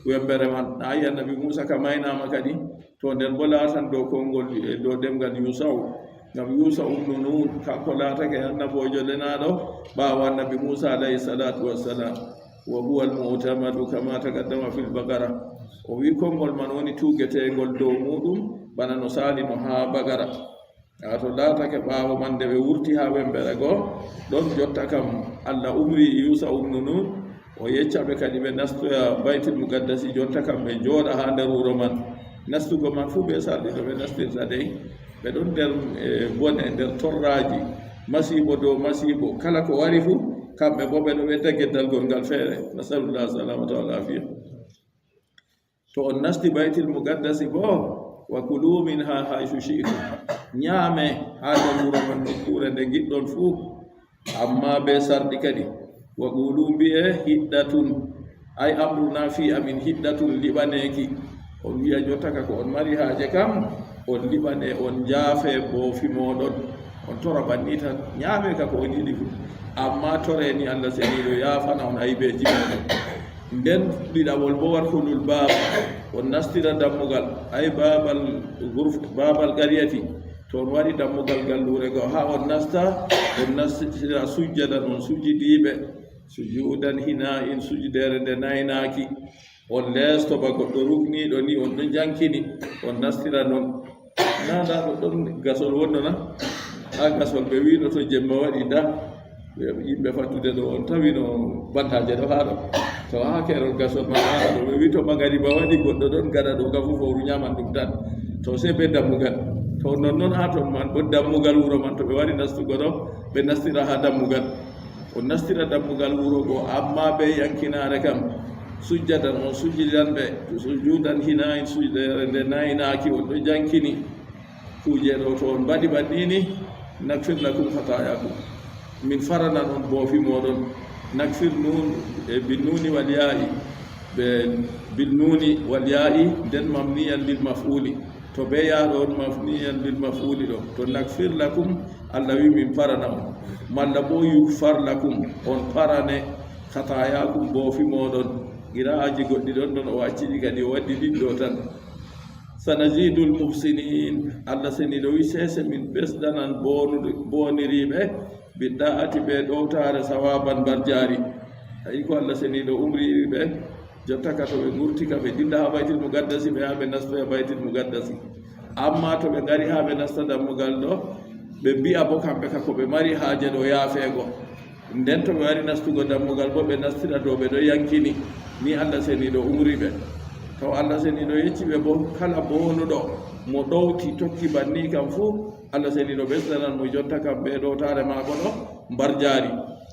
wembere man, na yi Annabi Muusa ka maynaama kadi, to nden boo laatan dow konngol, e dow ɗemngal Yuusa'u. Ngam Yuusa'u ibnu Nuun, kanko laatake annaboojo lenaaɗo ɓaawo Annabi Muusa alayhi salaatu wassalaam. Wa huwa al-mu'tamadu kama taqaddama fil Baqara. O wi konngol man woni tuugeteengol dow muuɗum, bana no saalino haa Baqara. Haa to laatake ɓaawo man nde ɓe wurti haa wembere go, ɗon jotta kam Allah umri Yuusa'u ibnu Nuun, o yecca ɓe kadi ɓe nastoya Baytil Muqaddasi, jotta kam ɓe njooɗa haa nder wuro man. Nastugo man fuu bee sarɗi no ɓe nastirta dey. Ɓe ɗon nder, eh, bone, nder torraaji, masiibo dow masiibo. Kala ko wari fuu, kamɓe boo ɓe ɗo ɓedda geddal gongal feere. Nasalullah salamata wal afiya. To on nasti Baytil Muqaddasi boo, wa kulu minha haythu shi'tum. Nyaame haa nder wuro man nokkuure nde ngiɗɗon fuu, ammaa bee sarɗi kadi. Wa qulu, mbi'e, hiddatun, ay amruna fi amin hiddatun, liɓaneeki. On wi'a jotta ka ko on mari haaje kam, on liɓane, on njaafe boofi mooɗon. On tora banni tan, nyaame ka ko on yiɗi fuu. Ammaa tore ni Allah seniiɗo yaafana on aybeeji mooɗon. Nden ɗiɗaɓol bo, "Wadkhulul baaba", on nastira dammugal, ay baabal gurf-, baabal qaryati, to on waɗi dammugal galluure go, haa on nasta, on nastira sujjadan, on sujidiiɓe, sujudan hina'in, sujudeere nde naynaaki. On leesto ba goɗɗo rukniiɗo ni, on ɗo jankini, on nastira non. Na nda ɗo ɗon gasol wonno na? Haa gasol ɓe wiino to jemma waɗi, nda yimɓe fattude ɗo, on tawino bantaaje ɗo haa ɗo. To haa keerol gasol man haa ɗo, ɓe wi to magariba waɗi, goɗɗo ɗon gaɗa ɗo, ga fu fowru nyaman ɗum tan. To sey be dammugal. To nonnon haa ton man bo, dammugal wuro man to ɓe wari nastugo ɗo, ɓe nastira haa dammugal. On nastira dammugal wuro go, amma be yankinaare kam. Sujjadan, on sujidan ɓe, sujudan hina'in, sujudeere nde naynaaki, on ɗo jankini. Kuuje ɗo to on mbaɗi bannini, nakfir lakum khatayakum. Min faranan on boofi mooɗon. Nakfir nun, e binnuni wal ya'i, be binnuni wal ya'i, nden mamniyan lil maf'uli. To be yaaɗo on mafniyan lil maf'uli ɗo. To nakfir lakum, Allah wi min parana on. Malla bo yugfar lakum, on parane khatayakum boofi mooɗon. Qira'aji goɗɗi ɗon ɗon o accidi kadi o waddi ɗiɗi ɗo tan. Sanazidul muhsinin, Allah seniiɗo wi sese min ɓesdanan bonude-, boniriiɓe, bidda'ati be ɗowtaare sawaban mbarjaari. Ayi ko Allah seniiɗo umri ɓe, jotta ka to ɓe ngurti ka ɓe dilla haa Baytil Muqaddasi, ɓe haa ɓe nastoya Baytil Muqaddasi. Amma to ɓe ngari haa ɓe nasta dammugal ɗo, ɓe mbi'a bo kamɓe ka ko ɓe mari haaje ɗo yaafeego. Nden to ɓe wari nastugo dammugal bo, ɓe nastira dow ɓe ɗo yankini. Ni Allah seniiɗo umri ɓe. To Allah seniiɗo yecci ɓe bo, kala bonuɗo mo ɗowti tokki banni kam fu, Allah seniiɗo ɓesdanan mo jotta kam be ɗowtaare maako ɗo mbarjaari.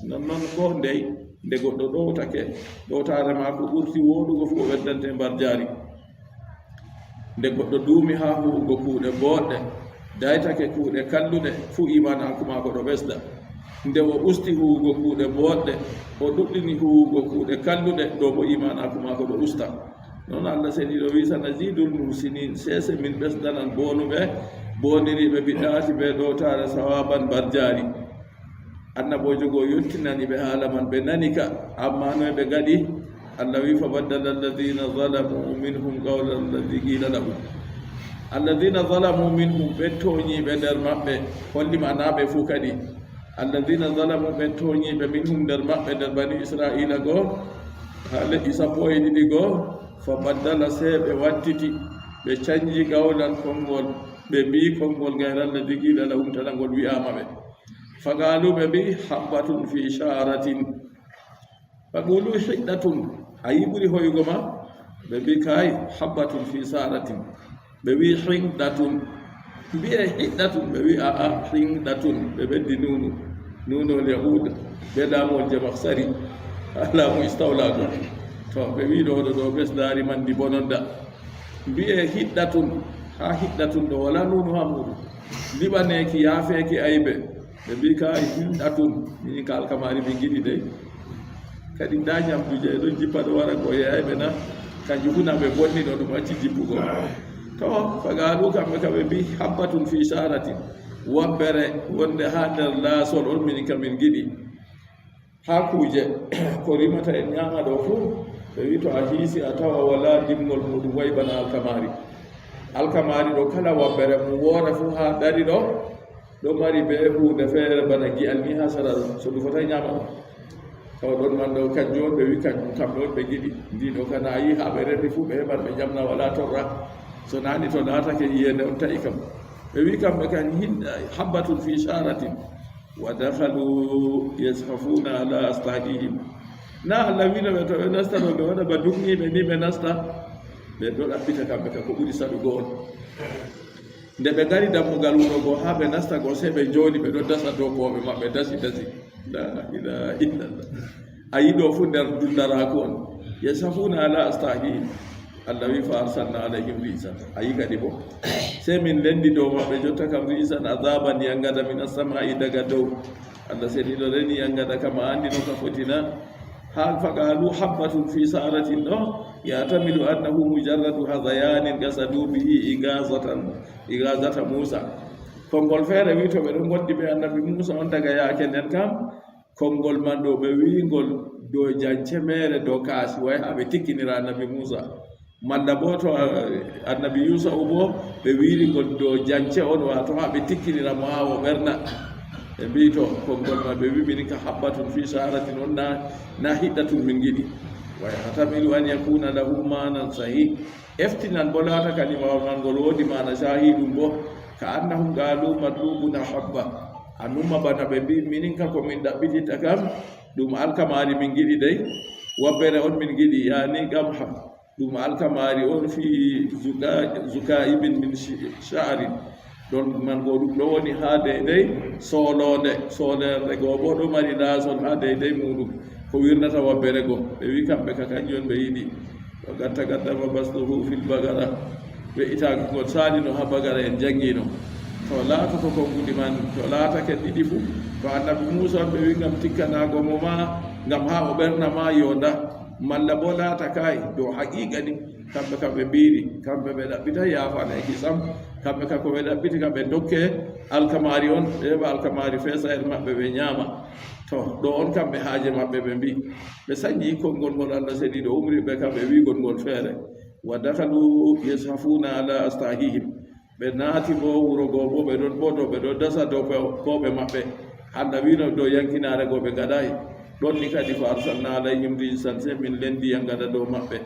Nonnon ko ndey, nde goɗɗo ɗowtake, ɗowtaare maako ɓurti wooɗugo fu, o ɓeddante mbarjaari. Nde goɗɗo duumi haa huwugo kuuɗe booɗɗe, daytake kuuɗe kalluɗe, fuu iimaanaaku maako ɗo ɓesda. Nde o usti huwugo kuuɗe booɗɗe, o ɗuɗɗini huwugo kuuɗe kalluɗe, ɗo bo iimaanaaku maako ɗo usta. Non Allah seniiɗo wi, "Sanazidul muhsinin, sese min ɓesdanan bonuɓe, boniriiɓe bidda'ati be ɗowtaare sawaban mbarjaari." Annaboojo go yottinani ɓe haala man, ɓe nani ka, amma noy ɓe ngaɗi? Allah wi, "Fa baddala alladhina zalamu minhum qawlan alladhi qila lahum." Alladhina zalamu minhum, ɓe tooñiiɓe nder maɓɓe, holli ma na ɓe fuu kadi. Alladhina zalamu, ɓe tooñiiɓe, minhum, nder maɓɓe, nder bani Isra'iila go, haa leƴƴi sappo e ɗiɗi go, fa baddala, sey ɓe wattiti, ɓe canji qawlan, konngol, ɓe mbi'i konngol, gayra alladhi qila lahum, tana ngol wi'aama ɓe. Fa qaalu, ɓe mbi'i, habbatun fi sha'ratin. Fa qulu hiɗɗatun, a yi'i ɓuri hoyugo ma? Ɓe mbi'i, kay, habbatun fi sha'ratin. Ɓe wi'i, hinɗatun. Mbi'e hiɗɗatun, ɓe wi'i, a'a, hinɗatun. Ɓe ɓeddi nuunu. Nuunol Yahuud, be laamol Jamaksari. Laamu Istawlaagu. To, ɓe wi'i ɗo, ɗo, ɗo, ɓesdaari man ndi bononda. Mbi'e hiɗɗatun, haa hiɗɗatun ɗo, wala nuunu haa muuɗum. Liɓaneeki, yaafeeki aybe. Ɓe mbi'i, kay, hinɗatun. Minin ka alkamaari min ngiɗi dey. Kadi nda nyamdu je ɗon jippa ɗo wara ko yeeyayɓe na, kanjum fu na ɓe bonni ɗo, ɗum acci jippugo. To, fa qaalu, kamɓe ka ɓe mbi'i, habbatun fi sha'ratin. Wabbere wonde haa nder laasol on, minin ka min ngiɗi. Haa kuuje ko rimata en nyaama ɗo fu, ɓe wi'i to a hiisi a tawa wala dimngol muuɗum wa'i bana alkamaari. Alkamaari ɗo kala wabbere mum woore fu haa dari ɗo, ɗo mari be huunde feere bana gi'al ni haa sera ɗo, so ɗum fotai nyaama ɗum. Tawa ɗon man ɗo kanjum on ɓe wi'i kanjum kamɓe on ɓe ngiɗi. Ndi ɗo kana a yi'i haa ɓe remi fu ɓe heɓan ɓe nyamna wala torra. So naani to laatake iyeende on ta'i kam. Ɓe wi'i kamɓe kan hin-, habbatun fi sha'ratin. Wa dakhalu yazhafuna ala astahihim. Na Allah wi'no ɓe to ɓe nasta ɗo, ɓe waɗa ba dukniiɓe ni ɓe nasta. Ɓe ɗo ɗaɓɓita kamɓe ka ko ɓuri saɗugo on. Nde ɓe ngari dammugal wuro go haa ɓe nasta go, sey ɓe njooɗi, ɓe ɗo dasa dow ko'e maɓɓe, dasi, dasi. La ilaha illallah. A yi'i ɗo fu nder dullaraaku on. Yazhafuna ala astahihim. Allah wi, "Fa arsalna alayhim risan." A yi'i kadi bo. Sey min lendi dow maɓɓe jotta kam risan, azaban yangada, min as-sama'i, daga dow. Allah seniiɗo reni yangada kam, a anndi no ka foti na? Haa fa qaalu habbatun fi sha'ratin ɗo, yahtamilu annahu mujarradu hazayanin qasadu bihi ighazatan, ighazata Musa. Konngol feere wi to ɓe ɗon ngondi be annabi Musa on daga yaake nden kam, konngol man ɗo ɓe wi'i ngol dow jance meere dow kaasi, way haa ɓe tikkinira Annabi Muusa. Malla boo to, eh, Annabi Yuusa'u boo, ɓe wiiri ngol dow jance on, waato haa ɓe tikkinira mo haa o ɓerna. Ɓe mbi'i to, konngol maɓɓe wi'i, "Minin ka habbatun fi saharatin on na, na hiɗɗatun min ngiɗi." Wa yahtamilu an yakuna lahu manan sahih. Eftinan boo laata kalimawol man ngol woodi maana sahihun boo. Ka annahum qaalu matlubuna habba. A numa bana ɓe mbi'i, "Minin ka ko min ɗaɓɓititta kam, ɗum alkamaari min ngiɗi dey. Wabbere on min ngiɗi, yaani qamha. Ɗum alkamaari on fi zuka-, zukaibin min shi-, sha'rin." Ɗon man go ɗum ɗo woni haa deydey sooloonde, sooloonde go boo ɗo mari laasol haa deydey muuɗum, ko wirnata wabbere go. Ɓe wi'i kamɓe ka kanjum on ɓe yiɗi. Wa qad taqaddama basṭuhu fil baqara. We'itaaki ngol saalino haa baqara en janngino. To laatoto konguɗi man, to laatake ɗiɗi fuu, to Annabi Muusa on ɓe wi'i ngam tikkanaago mo ma, ngam haa o ɓerna ma yonda. Malla boo laata kay dow haqiiqa ni, kamɓe ka ɓe mbiiri, kamɓe ɓe ɗaɓɓita yaafaneeki sam, kamɓe ka ko ɓe ɗaɓɓiti ka ɓe dokke alkamaari on, ɓe heɓa alkamaari feesa her maɓɓe ɓe nyaama. To, ɗo on kamɓe haaje maɓɓe ɓe mbi'i. Ɓe sanyi konngol ngol Allah seniiɗo umri ɓe ka ɓe wi'gol ngol feere. Wa dakhalu yazhafuna ala astahihim. Ɓe naati boo wuro go boo, ɓe ɗon ɓoto, ɓe ɗon dasa dow pe-, koɓe maɓɓe. Allah wi'no dow yankinaare go ɓe ngaɗaay. Ɗon ni kadi, fa arsalna alayhim rijzan, sey min lendi yangada dow maɓɓe.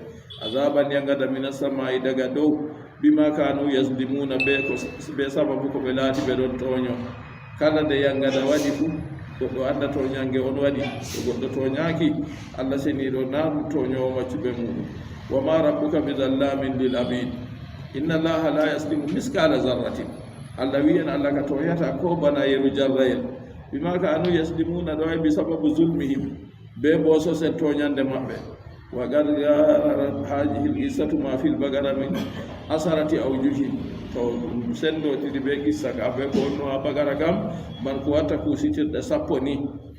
Azaban, yangada, minas samaa'i, daga dow. Bima kanu yazlimuna, be ko, be sababu ko ɓe laati ɓe ɗon tooño. Kala nde yangada waɗi fuu, goɗɗo annda tooñange on waɗi. To goɗɗo tooñaaki, Allah seniiɗo naa ɗum tooñoowo maccuɓe muuɗum. Wa ma rabbuka bi zallamin lil abid. Inna Allaha la yazlimu miskala zarratin. Allah wi'i en, Allah ka tooñata ko bana yeru jarrayel. Bima kanu yazlimuna, ɗo e bi sababu zulmihim, be boo sosel tooñande maɓɓe. Wa qad gharat hadhihi al-qissatu ma fil baqara min asharati awjuhin. To ɗum senndotiri be qissa ka be ko wonno haa baqara kam, man ko watta kusitirɗe sappo ni.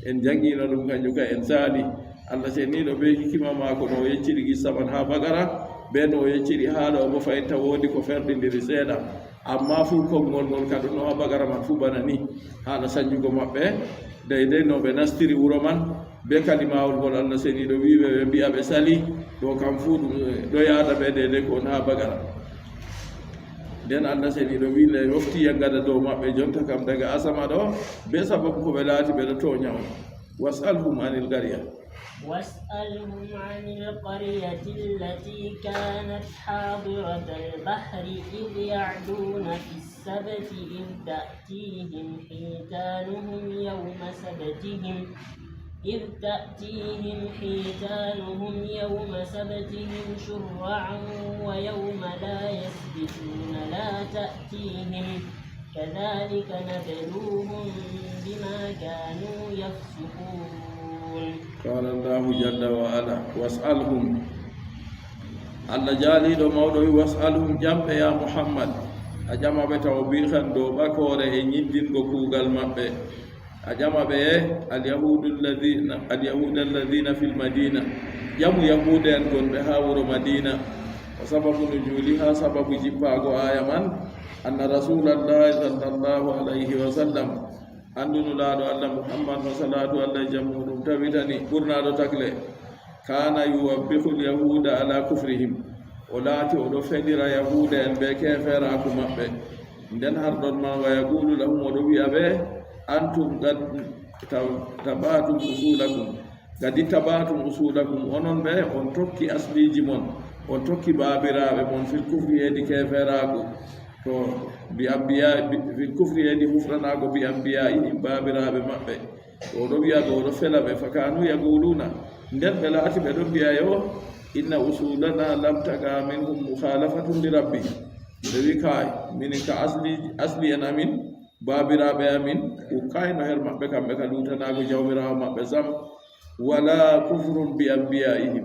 En janngino ɗum kanjum ka en saali. Allah seniiɗo be hikima maako no o yecciri qissa man haa baqara, be no o yecciri haa ɗo bo fayin ta woodi ko ferɗindiri seeɗa. Amma fuu konngol ngol ka ɗon no haa baqara man fuu bana ni. Haala sanjugo maɓɓe, deydey no ɓe nastiri wuro man, be kalimawol ngol Allah seniiɗo wi'i ɓe, ɓe mbi'a ɓe sali, ɗo kam fuu ɗum, eh, ɗo yaada be deydey ko on haa baqara. Nden Allah seniiɗo wi'i nde yofti yangada dow maɓɓe jonta kam daga asama ɗo, be sababu ko ɓe laati ɓe ɗo tooña on. Was'alhum anil qarya. واسألهم عن القرية التي كانت حاضرة البحر إذ يعدون في السبت إذ تأتيهم حيتانهم يوم سبتهم، إذ تأتيهم حيتانهم يوم سبتهم شرعا ويوم لا يسبتون لا تأتيهم، كذلك نبلوهم بما كانوا يفسقون. قال الله جل وعلا، واسألهم. Allah jaaliiɗo mawɗo wi, "Was'alhum, ƴam ɓe, ya Muhammad." A ƴama ɓe taw bi kan dow ɓakoore e nyiddingo kuugal maɓɓe. A ƴama ɓe, "Al-yahudu alladhina, al-yahuda alladhina fil Madina." Ƴamu Yahuuda en gonɓe haa wuro Madina. Wa sababu nujuliha, sababu jippaago aaya man, anna Rasuulallahi sallallahu alayhi wa sallam, anndu Nulaaɗo Allah Muhammad, mo salaatu Allah e jam muuɗum tawitani, ɓurnaaɗo takle, kana yuwabbikhul yahuuda ala kufrihim, o laati o ɗo felira Yahuuda en bee keeferaaku maɓɓe. Nden har ɗon man, wa yaqulu lahum, o ɗo wi'a ɓe, "Antum qad ta-, tabatum usulakum." Qad ittaba'tum usulakum, onon ɓe on tokki asliiji mon, on tokki baabiraaɓe mon fil kufri hedi keeferaaku, to bi anbiya, bi, fil kufri hedi hufranaago bi anbiya'ihim, baabiraaɓe maɓɓe. O ɗo wi'a ɓe, o ɗo fela ɓe, fa kanu yaquluna, nden ɓe laati ɓe ɗon mbi'a yo, inna usulana lam taqa minhum mukhalafatun li rabbi. Ɓe wi, "Kaay, minin ka asli, asli en amin, baabiraaɓe amin, ukkaayno her maɓɓe kamɓe ka luutanaago Jawmiraawo maɓɓe sam, wala kufrun bi anbiya'ihim,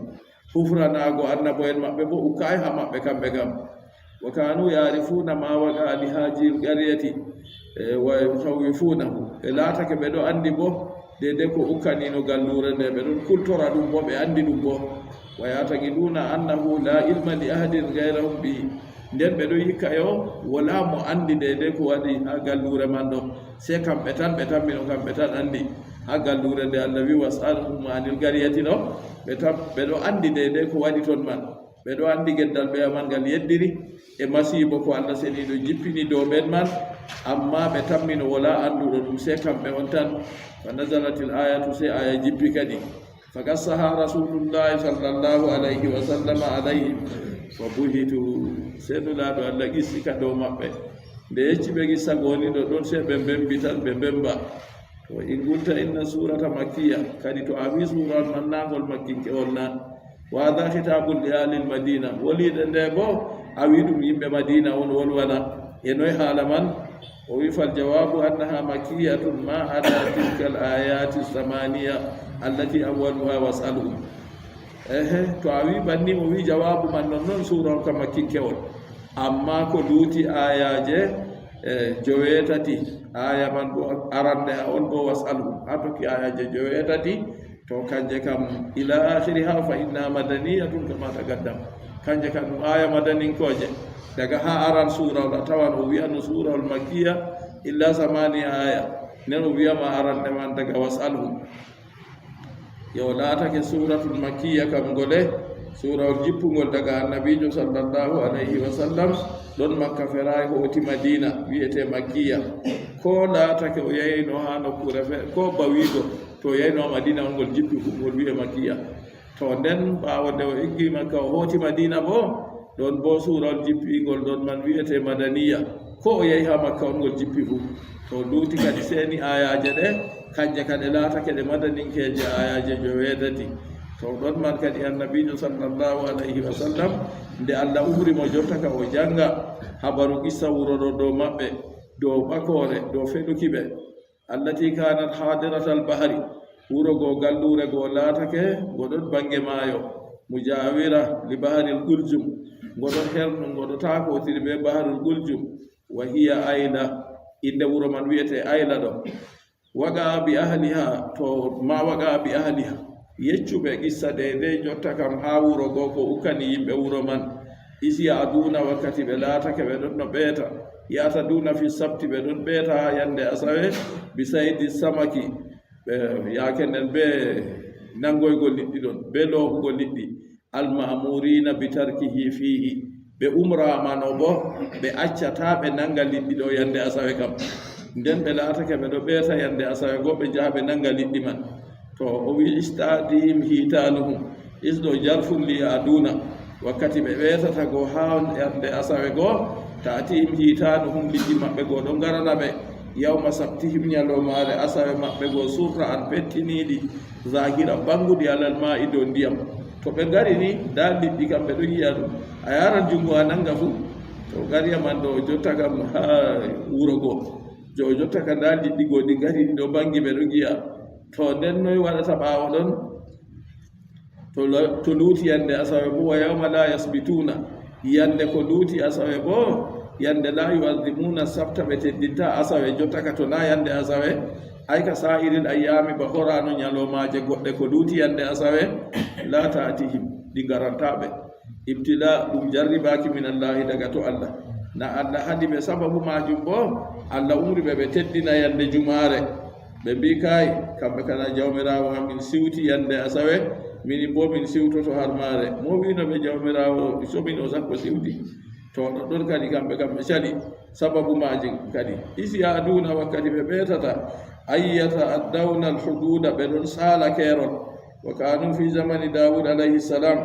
hufranaago annabo'en maɓɓe bo ukkaay haa maɓɓe kamɓe kam." Wa kanu ya'rifuna ma waqa li haajihil qaryati, e, wa yukhawwifunahu. Ɓe laatake ɓe ɗo anndi bo deydey ko ukkanino galluure nde, ɓe ɗon kultora ɗum bo, ɓe anndi ɗum bo. Wa ya'taqiduna annahu la ilma li ahadin ghayrahum bihi. Nden ɓe ɗo yikka yo, walaa mo anndi deydey ko waɗi haa galluure man ɗo. Sey kamɓe tan, ɓe tammino kamɓe tan anndi. Haa galluure nde Allah wi, "Was'alhum anil qaryati" ɗo, ɓe tab-, ɓe ɗo anndi deydey ko waɗi ton man. Ɓe ɗo anndi geddal ɓeya man ngal yeddiri, e masiibo ko Allah seniiɗo jippini dow ɓen man, amma ɓe tammino wala annduɗo ɗum, sey kamɓe on tan. Fa nazalatil ayatu, sey aya jippi kadi. Fa qassaha Rasulullahi sallallahu alayhi wa sallama alayhim, fa buhitu. Sey Nulaaɗo Allah qissi ka dow maɓɓe. Nde yecci ɓe qissa goo ni ɗo ɗon, sey ɓe mbembi tan, ɓe mbemba. To in qulta inna surata makkiya, kadi to a wi suura on man na ngol makkinkewol na. Wa hadha khitabun li ahlil Madina. Woliinde nde boo, a wi ɗum yimɓe Madina on wolwana. E noy haala man? O wi, "Fal jawabu annaha makkiyatun ma ada tilkal ayati samaniya allati awwaluha was'alhum." Ehe, to a wi banni, o wi jawaabu man non, non suura on ka makkinkewol. Amma ko luuti ayaaje, e, joweetati, aya man bo arande ha on bo was'alhum. Ha tokki ayaaje joweetati, to kanje kam, ila akhiriha fa inna madaniyatun kama taqaddam. Kanje kam ɗum aya madaninkooje. Daga ha aran suura on a tawan o wi'ano suura on makkiya illa samani aya. Nden o wi'ama arande man daga was'alhum. Yo laatake suuratul makkiya kam ngole, suurawol jippungol daga Annabiijo sallallahu alayhi wa sallam, ɗon Makka feraay hooti Madiina, wi'etee Makkiya. Ko laatake o yahayno haa nokkuure fe-, ko bawiiɗo, to o yahayno haa Madiina on ngol jippi fu, ngol wi'ee Makkiya. To nden, ɓaawo nde o eggi Makka, o hooti Madiina boo, ɗon boo suurawol jippingol ɗon man wi'etee Madaniya. Ko o yahi haa Makka on ngol jippi fu. To luuti kadi seeni aayaaje ɗe, kanje kadi laatake ɗe madaninkeeje aayaaje joweetati. To ɗon man kadi Annabiijo sallallahu alayhi wa sallam, nde Allah umri mo jotta ka o jannga habaru qissa wuro ɗo dow maɓɓe, dow ɓakoore, dow feɗuki ɓe. Allati kanat hadiratal bahri, wuro goo, galluure goo laatake ngo ɗon bannge maayo, mujawira li bahril Quljum, ngo ɗon hernu, ngo ɗo taakotiri bee bahrul Quljum, wa hiya Ayla, innde wuro man wi'etee Ayla ɗo. Waqa bi ahliha, to ma waqa bi ahliha. Yeccu ɓe qissa deydey jotta kam haa wuro goo ko ukkani yimɓe wuro man. Is ya'duna, wakkati ɓe laatake ɓe ɗon no ɓeeta. Ya'taduna fi sabti, ɓe ɗon ɓeeta haa yannde asawe. Bi saydi samaki, ɓe yaake nden bee nanngoygo liɗɗi ɗon, bee loofugo liɗɗi. Al ma'murina bi tarkihi fihi. Ɓe umraama no bo, ɓe accataa ɓe nannga liɗɗi ɗo yannde asawe kam. Nden ɓe laatake ɓe ɗo ɓeeta yannde asawe goo, ɓe njaha ɓe nannga liɗɗi man. To o wi'i, "Is ta'tihim hitanuhum." Is ɗo jarfun li ya'duna. Wakkati ɓe ɓeetata goo haa yannde asawe goo, ta'tihim hitanuhum, liɗɗi maɓɓe goo ɗon ngarana ɓe. Yawma sabtihim, nyaloomaare asawe maɓɓe goo, surra an, pettiniiɗi, zahira, bannguɗi, alal ma'i, dow ndiyam. To ɓe ngari ni, ndaa liɗɗi kam ɓe ɗon yi'a ɗum. A yaaran junngo a nannga fuu. To ngariya man ɗo jotta kam haa wuro goo. Jo-, jotta ka ndaa liɗɗi goo ɗi ngari ni ɗo banngi ɓe ɗon yi'a. To nden noy waɗata ɓaawo ɗon? To lo-, to luuti yannde asawe boo, wa yawma la yasbituna. Yannde ko luuti asawe boo, yannde la yu'azzimuna sabta, ɓe teddinta asawe, jotta ka to naa yannde asawe. Ay ka sa'iril ayyaami, ba horaano nyaloomaaje goɗɗe ko luuti yannde asawe, la ta'tihim, ɗi ngarantaa ɓe. Ibtila, ɗum jarribaaki min Allahi, daga to Allah. Na Allah haɗi ɓe sababu maajum boo, Allah umri ɓe ɓe teddina yannde jumaare. Ɓe mbii, "Kaay, kamɓe kala Jawmiraawo amin siwti yannde asawe, minin boo min siwtoto har maare." Mo wi'no ɓe Jawmiraawo soɓino sakko siwti? To ɗoɗɗon kadi kamɓe kam ɓe cali sababu maajum kadi. Is ya'duna, wakkati ɓe ɓeetata, an yata'addawna al-hududa, ɓe ɗon saala keerol. Wa kanu fi zamani Dawud alayhi salam.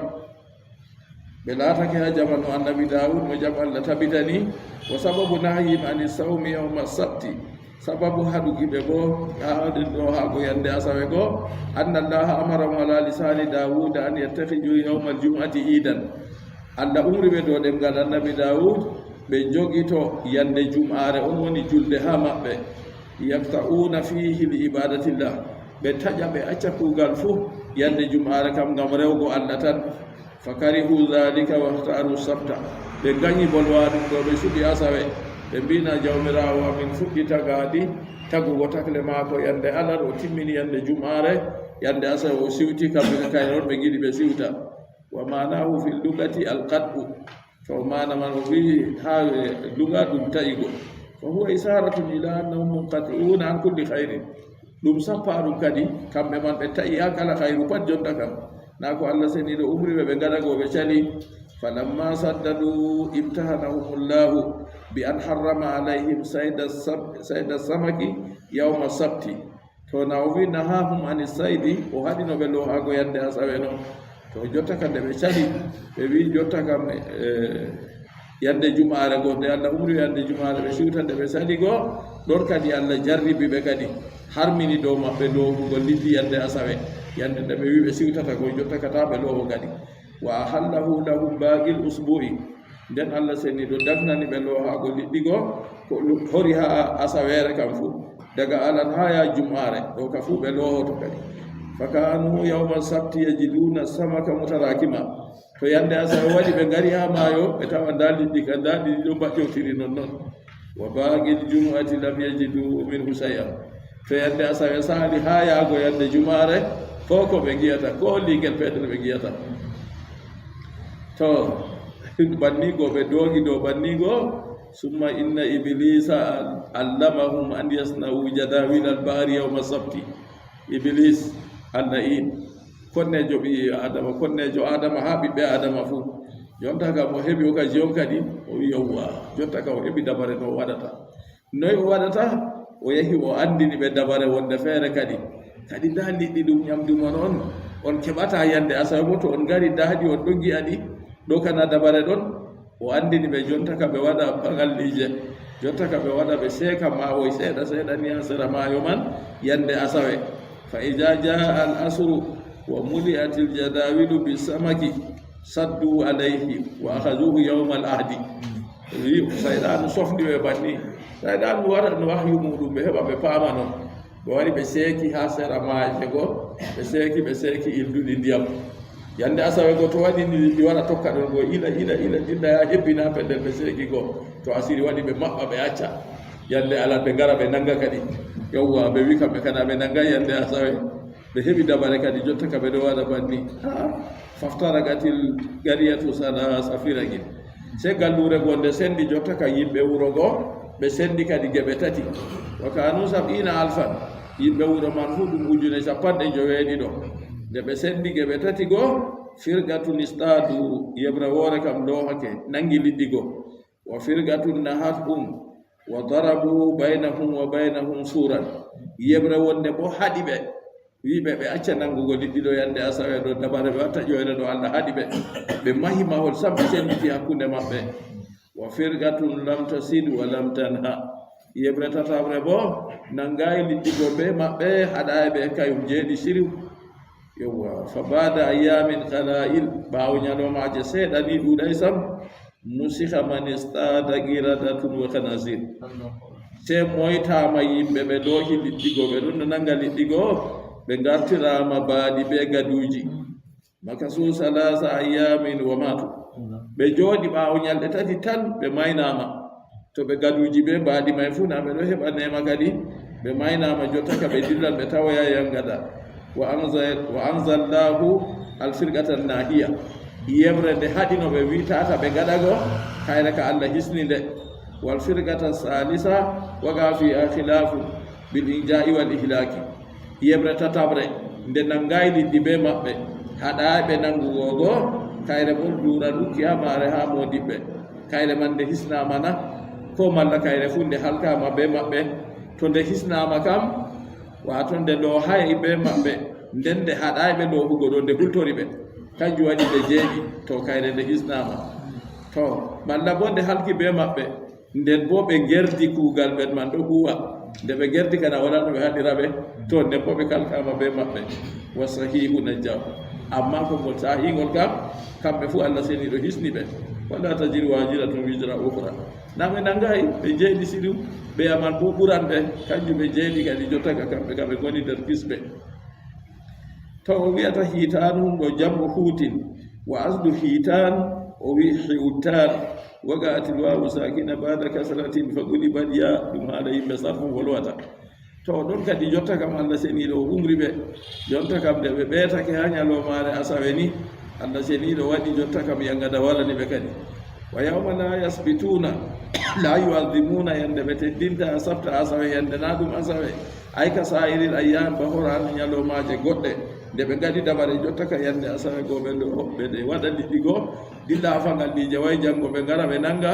Ɓe laatake haa jamanu Annabi Daawud mo jam Allah tabitani. Wa sababu nahyihim ani sawmi yawma sabti, sababu haɗuki ɓe boo haa ɗo haago yannde asawe goo, anna Allaha amarahum ala lisaani Daawuda an yattakhidhu yawmal jum'ati iidan. Allah umri ɓe dow ɗemngal Annabi Daawud, ɓe njogito yannde jum'aare, on woni julde haa maɓɓe. Yaqta'una fihi li ibadatillah. Ɓe taƴa, ɓe acca kuugal fuu yannde jum'aare kam ngam rewgo Allah tan. Fa karihu dhalika wakhtaru sabta. Ɓe ngañi bolwa ɗum ɗo, ɓe suɓi asawe. Ɓe mbi'na, "Jawmiraawo amin fuɗɗi tagaadi, tagugo takle maako yannde alat, o timmini yannde jum'aare, yannde asawe o siwti, kamɓe ka kayre on ɓe ngiɗi ɓe siwta." Wa ma'nahu fil lugati al qat'u. To maana man o wi'i haa luga ɗum ta'igo. Fa huwa isharatun ila annahum munqati'una an kulli khairin. Ɗum sappa ɗum kadi, kamɓe man ɓe ta'i haa kala hayru pat jonta kam. Naa ko Allah seniiɗo umri ɓe, ɓe ngaɗa go ɓe cali. Falamma saddadu imtahanahumullahu bi an harrama alayhim sayda sab-, sayda samaki yawma sabti. To na o wi nahahum ani saydi, o haɗino ɓe loohaago yande asawe non. To jotta kam nde ɓe cali, ɓe wi jotta kam, eh, yande jumaare go, nde Allah umri yande jumaare, ɓe siwta nde ɓe sali go, ɗon kadi Allah jarribi ɓe kadi, harmini dow maɓɓe loohugo liɗɗi yande asawe, yande nde ɓe wi ɓe siwtata go, jotta ka taa ɓe looho kadi. Wa ahallahu lahum baqil usbu'i. Nden Allah seniiɗo dagnani ɓe loohaago liɗɗi go, ko hori haa asaweere kam fuu. Daga alat haa yaa jumaare, ɗo ka fuu ɓe loohoto kadi. Fakanu yawma sabti yajiduna samaka mutarakima. To yande asawe waɗi, ɓe ngari haa maayo, ɓe tawa ndaa liɗɗi ka, ndaa ɗi ɗo mbaƴƴotiri nonnon. Wa baqil jumu'ati lam yajidu minhu shay'a. To yande asawe saali haa yaago yande jumaare, ko ko ɓe ngi'ata, ko liigel peetel ɓe ngi'ata. To, bannigo ɓe doogi dow bannigo, summa inna iblisa allamahum an yasna'u jadawil al bahri yawma sabti. Iblis, Allah in, konnejo ɓii Adama, konnejo Adama haa ɓiɓɓe Adama fuu. Jonta kam o heɓi occasion kadi, o wi yawwa, jonta kam o heɓi dabare no o waɗata. Noy o waɗata? O yahi o anndini ɓe dabare wonde feere kadi. Kadi ndaa liɗɗi ɗum ɲamdu mon on, on keɓata yande asawe bo to on ngari ndaa ɗi on ɗo ngi'a ɗi, ɗo kana dabare ɗon. O anndini ɓe jonta ka ɓe waɗa pagalliije, jonta ka ɓe waɗa ɓe seeka maawoy seeɗa seeɗa ni haa sera maayo man yande asawe. Fa iza jaa al asru wa muli'atil jadawilu bi samaki saddu alayhi wa akhazuhu yawmal ahdi. Wi, sayɗaanu sofni ɓe banni. Sayɗaanu wara no wahyu muɗum ɓe heɓa ɓe paama non. Ɓe wari ɓe seeki haa sera maaje go, ɓe seeki, ɓe seeki ilduɗi ndiyam. Yande asawe go to waɗi ni ɗi wara tokka ɗon go ila, ila, ila, ila ya hebbina pellel ɓe seeki go. To asiri waɗi ɓe maɓɓa ɓe acca. Yande alat ɓe ngara ɓe nanga kadi. Yawwa, ɓe wi kamɓe kana ɓe nanga yande asawe. Ɓe heɓi dabare kadi jotta ka ɓe ɗo waɗa banni. Haa, faftaraqatil qaryatu salasa firaqin. Sey galluure go nde sendi jotta ka yimɓe wuro go, ɓe sendi kadi geɓe tati. Wa kanu sab'ina alfan. Yimɓe wuro man fuu ɗum ujune cappanɗe njoweeɗiɗo. Nde ɓe sendi geɓe tati go, firqatun istadu, yeɓre woore kam loohake, nangi liɗɗi go. Wa firqatun nahathum, wa darabu baynahum wa baynahum suran. Yeɓre wonde bo haɗi ɓe. Wi ɓe, ɓe acca nangugo liɗɗi ɗo yande asawe ɗo, dabare ɓe watta ƴoyre ɗo Allah haɗi ɓe. Ɓe mahi mahol sam ɓe senditi hakkunde maɓɓe. Wa firqatun lam tasid wa lam tanha. Yeɓre tataɓre bo nangayi liɗɗi go be maɓɓe, haɗayi ɓe kayum jeeɗi siriw. Yawwa, fa ba'da ayyamin qala'il, ɓaawo ɲalawmaaje seeɗa ni ɗuuɗay sam, musikha man istada qiradatun wa khanazir. Sey moytaama yimɓe ɓe loohi liɗɗi go, ɓe ɗon nanga liɗɗi go, ɓe ngartiraama baali be gaduuji. Makasu salasa ayyamin wa matu. Ɓe jooɗi ɓaawo ɲalɗe tati tan, ɓe maynaama. To ɓe gaduuji be baali may fuu, na ɓe ɗo heɓa neema kadi, ɓe maynaama jotta ka ɓe dillan, ɓe tawoya yangada. Wa anza-, wa anzallahu alfirqatan nahiya. Yeɓre nde haɗino ɓe wi tata ɓe gaɗa go, kayre ka Allah hisni nde. Wal firqata salisa waqa fiha khilafun bil inja'i wal ihlaki. Yeɓre tataɓre, nde nangayi liɗɗi be maɓɓe, haɗayi ɓe nangugo go, kayre bo duural ukki haa maare haa moodiɓɓe. Kayre man nde hisnaama na? Ko malla kayre fuu nde halkaama be maɓɓe? To nde hisnaama kam, waato nde loohayi be maɓɓe, nden nde haɗayi ɓe loohugo ɗo, nde hultori ɓe. Kanjum waɗi nde jeeɗi, to kayre nde hisnaama. To, malla bo nde halki be maɓɓe, nden bo ɓe ngerdi kuugal ɓen man ɗo huwa. Nde ɓe ngerdi kana wala no ɓe haɗira ɓe, to nden bo ɓe kalkama be maɓɓe. Wa sahihu najjahu. Amma ko ngol sahingol kam, kamɓe fu Allah seniɗo hisni ɓe. Wala taziru waziratun wizra ukhra. Na ɓe nangayi, ɓe jeeɗi siɗum, ɓe yaman bo ɓuran ɓe, kanjum ɓe jeeɗi kadi jotta ka kamɓe, ka ɓe ngoni nder kisɓe. To o wi'ata hiitaanu ɗo jam'u huutin, wa aslu hiitaan o wi'i hiwtaan, waqa'atil waawu saakina ba'da kasratin fa qulibat ya, ɗum haala yimɓe sarfu wolwata. To ɗon kadi jotta kam Allah seniiɗo o umri ɓe, jonta kam nde ɓe ɓeetake haa nyaloomaare asawe ni, Allah seniiɗo waɗi jotta kam yangada warani ɓe kadi. Wa yawma la yasbituuna, la yu'azzimuuna, yande ɓe teddinta sabta asawe, yande na ɗum asawe. Ay ka saa'iril ayyaam, ba horaano ñalawmaaje goɗɗe, nde ɓe ngaɗi dabare jotta ka yannde asawe goo, ɓe ɗo, ɓe ɗe waɗa liɗɗi goo, dilla afaŋal ɗi jaway, janngo ɓe ngara ɓe nannga,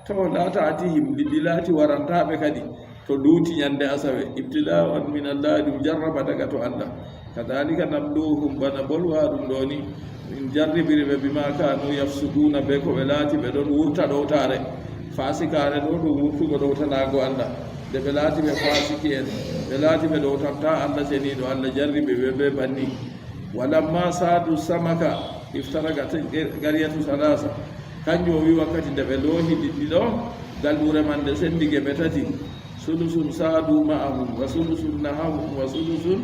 to laa ta'tiihim, liɗɗi laati warantaaɓe kadi, to luuti ñannde asawe, ibtilaa'an min Allah, ɗum jarraba daga to Allah. Kadaalika nabluuhum, bana bolwaa ɗum ɗoo ni, min jarribiri ɓe, bimaa kaanuu yafsuquuna, bee ko ɓe laati ɓe ɗon wurta ɗowtaare. Faasikaare ɗoo ɗum wurtugo ɗowtanaago Allah. Nde ɓe laati ɓe faasiki'en, ɓe laati ɓe ɗowtantaa Allah Ceniiɗo, Allah jarribi ɓe bee banni. Walammaa saadu samaka iftaraqat qaryatu salaasa. Kanjum o wi'i wakkati nde ɓe loohi liɗɗi ɗoo, galluure man nde senndi geɓe tati. Sulusun saadu ma'ahum, wa sulusun nahawhum, wa sulusun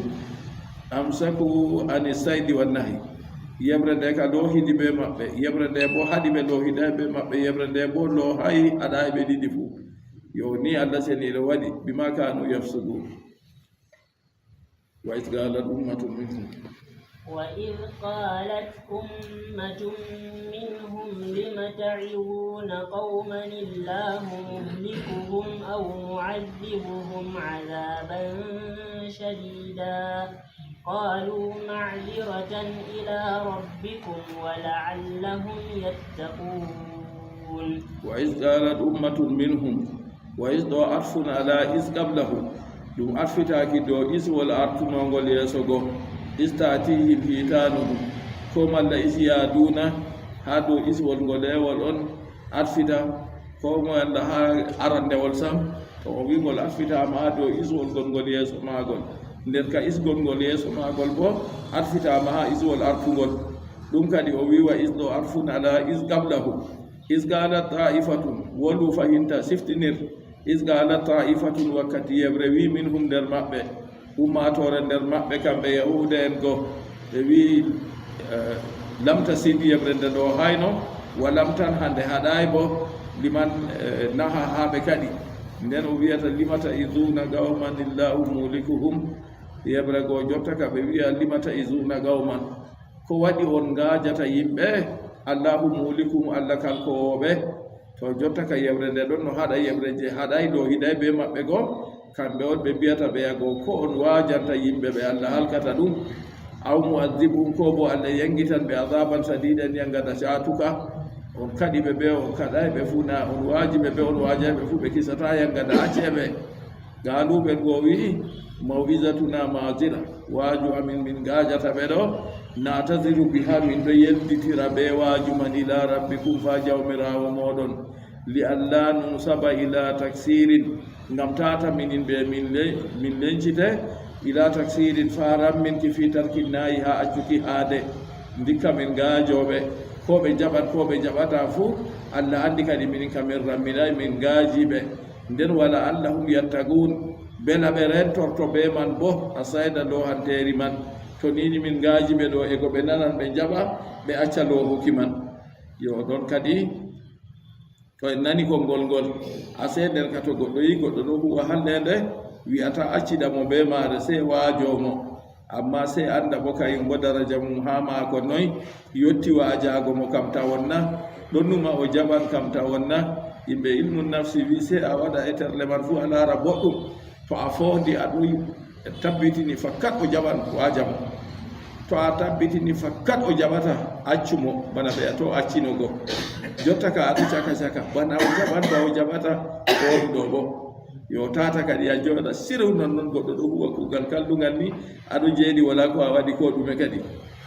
amsaku ani saydi wan nahi. Yeɓre nde ka loohidi bee maɓɓe, yeɓre nde boo haɗi ɓe loohidaay bee maɓɓe, yeɓre nde boo loohaay haɗaay ɓe ɗiɗi fuu. Yo ni Allah Ceniiɗo waɗi, bimaa kaanuu yafsuquun. Wa iz qaalat ummatun minhum. وإذ قالت أمة منهم لم تعظون قوما الله مهلكهم أو معذبهم عذابا شديدا قالوا معذرة إلى ربكم ولعلهم يتقون. وإذ قالت أمة منهم. Wa is ɗo atfun ala is qablahu, ɗum atfitaaki dow iswol artunoongol yeeso go. Is taatihim hiitaanuhum, ko malla is yaaduuna, haa dow iswol ngol ewol on atfita, ko mo Allah haa arandewol sam, to o wi'i ngol atfitaama haa dow iswol gonngol yeeso maagol. Nder ka isgol ngol yeeso maagol boo atfitaama haa iswol artugol. Ɗum kadi o wi'i wa is ɗo atfun ala is qablahu. Is qaalat taa'ifatun, wolu fahinta siftinir. Is qaalat taa'ifatun, wakkati yeɓre wi'i minhum nder maɓɓe, ummaatoore nder maɓɓe kamɓe Yahuuda en go, ɓe wi'i, eh, lam tasid yeɓre nde ɗo hayno, wa lam tanha nde haɗaay bo, liman, eh, naha haa ɓe kaɗi. Nden o wi'ata lima ta'izuuna qawman Illaahu muhlikuhum, yeɓre go jotta ka ɓe wi'a lima ta'izuuna qawman. Ko waɗi on ngaajata yimɓe? Allaahu muhlikuhum, Allah kalkoowo ɓe. To jotta ka yeɓre nde ɗon no haɗa yeɓre je haɗaay loohidaay bee maɓɓe go, kamɓe on ɓe mbi'ata ɓe yago ko on waajanta yimɓe ɓe Allah halkata ɗum. Aw mu'azzibuhum, ko bo Allah yangitan ɓe azaaban sadiidan yangada caatuka. On kaɗi ɓe bee on kaɗaay ɓe fuu na, on waaji ɓe bee on waajaay ɓe fuu ɓe kisataa yangada, accee ɓe. Qaaluu, ɓe go wi'i, maw'izatuna ma'zira, waaju amin min ngaajata ɓe ɗo, na'taziru biha, min ɗo yelditira bee waaju man, ilaa rabbikum, faa Jawmiraawo mooɗon, li allaa nunsaba ilaa taksiirin, ngam taata minin ɓe min le-, min lencite, ilaa taksiirin, faa ramminki, fii tarkin nahyi, haa accuki haade. Ndikka min ngaajo ɓe, ko ɓe njaɓan, ko ɓe njaɓataa fuu, Allah anndi kadi minin kam min ramminaay, min ngaaji ɓe. Nden wala allahum yattaquun, bela ɓe rentorto bee man boo, a sayda loohanteeri man. To nii ni min ngaaji ɓe ɗo, e go ɓe nanan ɓe njaɓa, ɓe acca loohuki man. Yo ɗon kadi, to en nani konngol ngol, asee nder ka to goɗɗo yi'i goɗɗo ɗo huuwa halleende, wi'ataa accida mo bee maare, sey waajoo mo. Ammaa sey annda bo kayum bo daraja mum haa maako noy yotti, waajaago mo kam tawon na, ɗon numa o jaɓan kam tawon na. Yimɓe ilmu nafsi wi'i sey a waɗa e terle man fuu a laara boɗɗum. To a foondi a ɗon tabbitini fakkat o jaɓan, waaja mo. To a tabbitini fakkat o jaɓata, accu mo, bana ɓe to accino go. Jotta ka a ɗo caka caka, bana o jaɓan, ba o jaɓata, on ɗo bo. Yo tata kadi a jooɗa siru non non goɗɗo ɗo huuwa kuugal kallugal ni, a ɗo jeeɗi wala ko a waɗi ko ɗume kadi.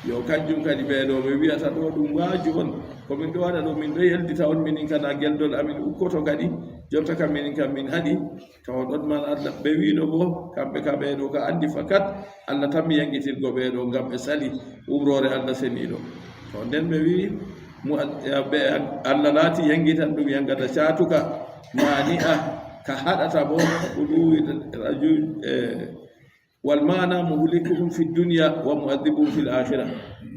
Yo kanjum kadi ɓe ɗo ɓe wi'ata ɗo ɗum waaju on. Ko min ɗo waɗa ɗo min ɗo yeldita on minin kana geldol amin ukkoto kadi. Jotta kam minin kam min haɗi. To ɗon man Allah ɓe wi'no bo kamɓe ka ɓe ɗo ka andi fakat Allah tammi yangitirgo ɓe ɗo ngam ɓe sali umroore Allah seniiɗo. To nden ɓe wi'i mu-, ɓe Allah laati yangitan ɗum yangata caatuka maani'a ka haɗata bo uluwi raju-, eh, wal maana muhlikuhum fi dunya wa mu'adhibuhum fil akhirah.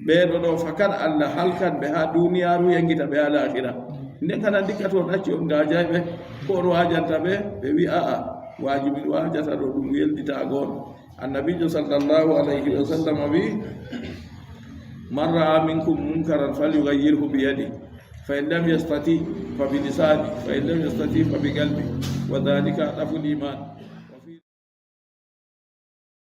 Ɓe ɗo ɗo fakat Allah halkan ɓe ha duniyaaru, yangita ɓe ha laakhira. Nden kana ndikka to on acci on ngajay ɓe, ko on wajanta ɓe? Ɓe wi a'a, waaju min wajata ɗo ɗum welditaago on. Annabiijo sallallahu alayhi wa sallam wi, man ra'a minkum munkaran falyughayyirhu bi yadihi, fa in lam yastati fa bi lisani, fa in lam yastati fa bi qalbi, wa dhalika ad'aful iman.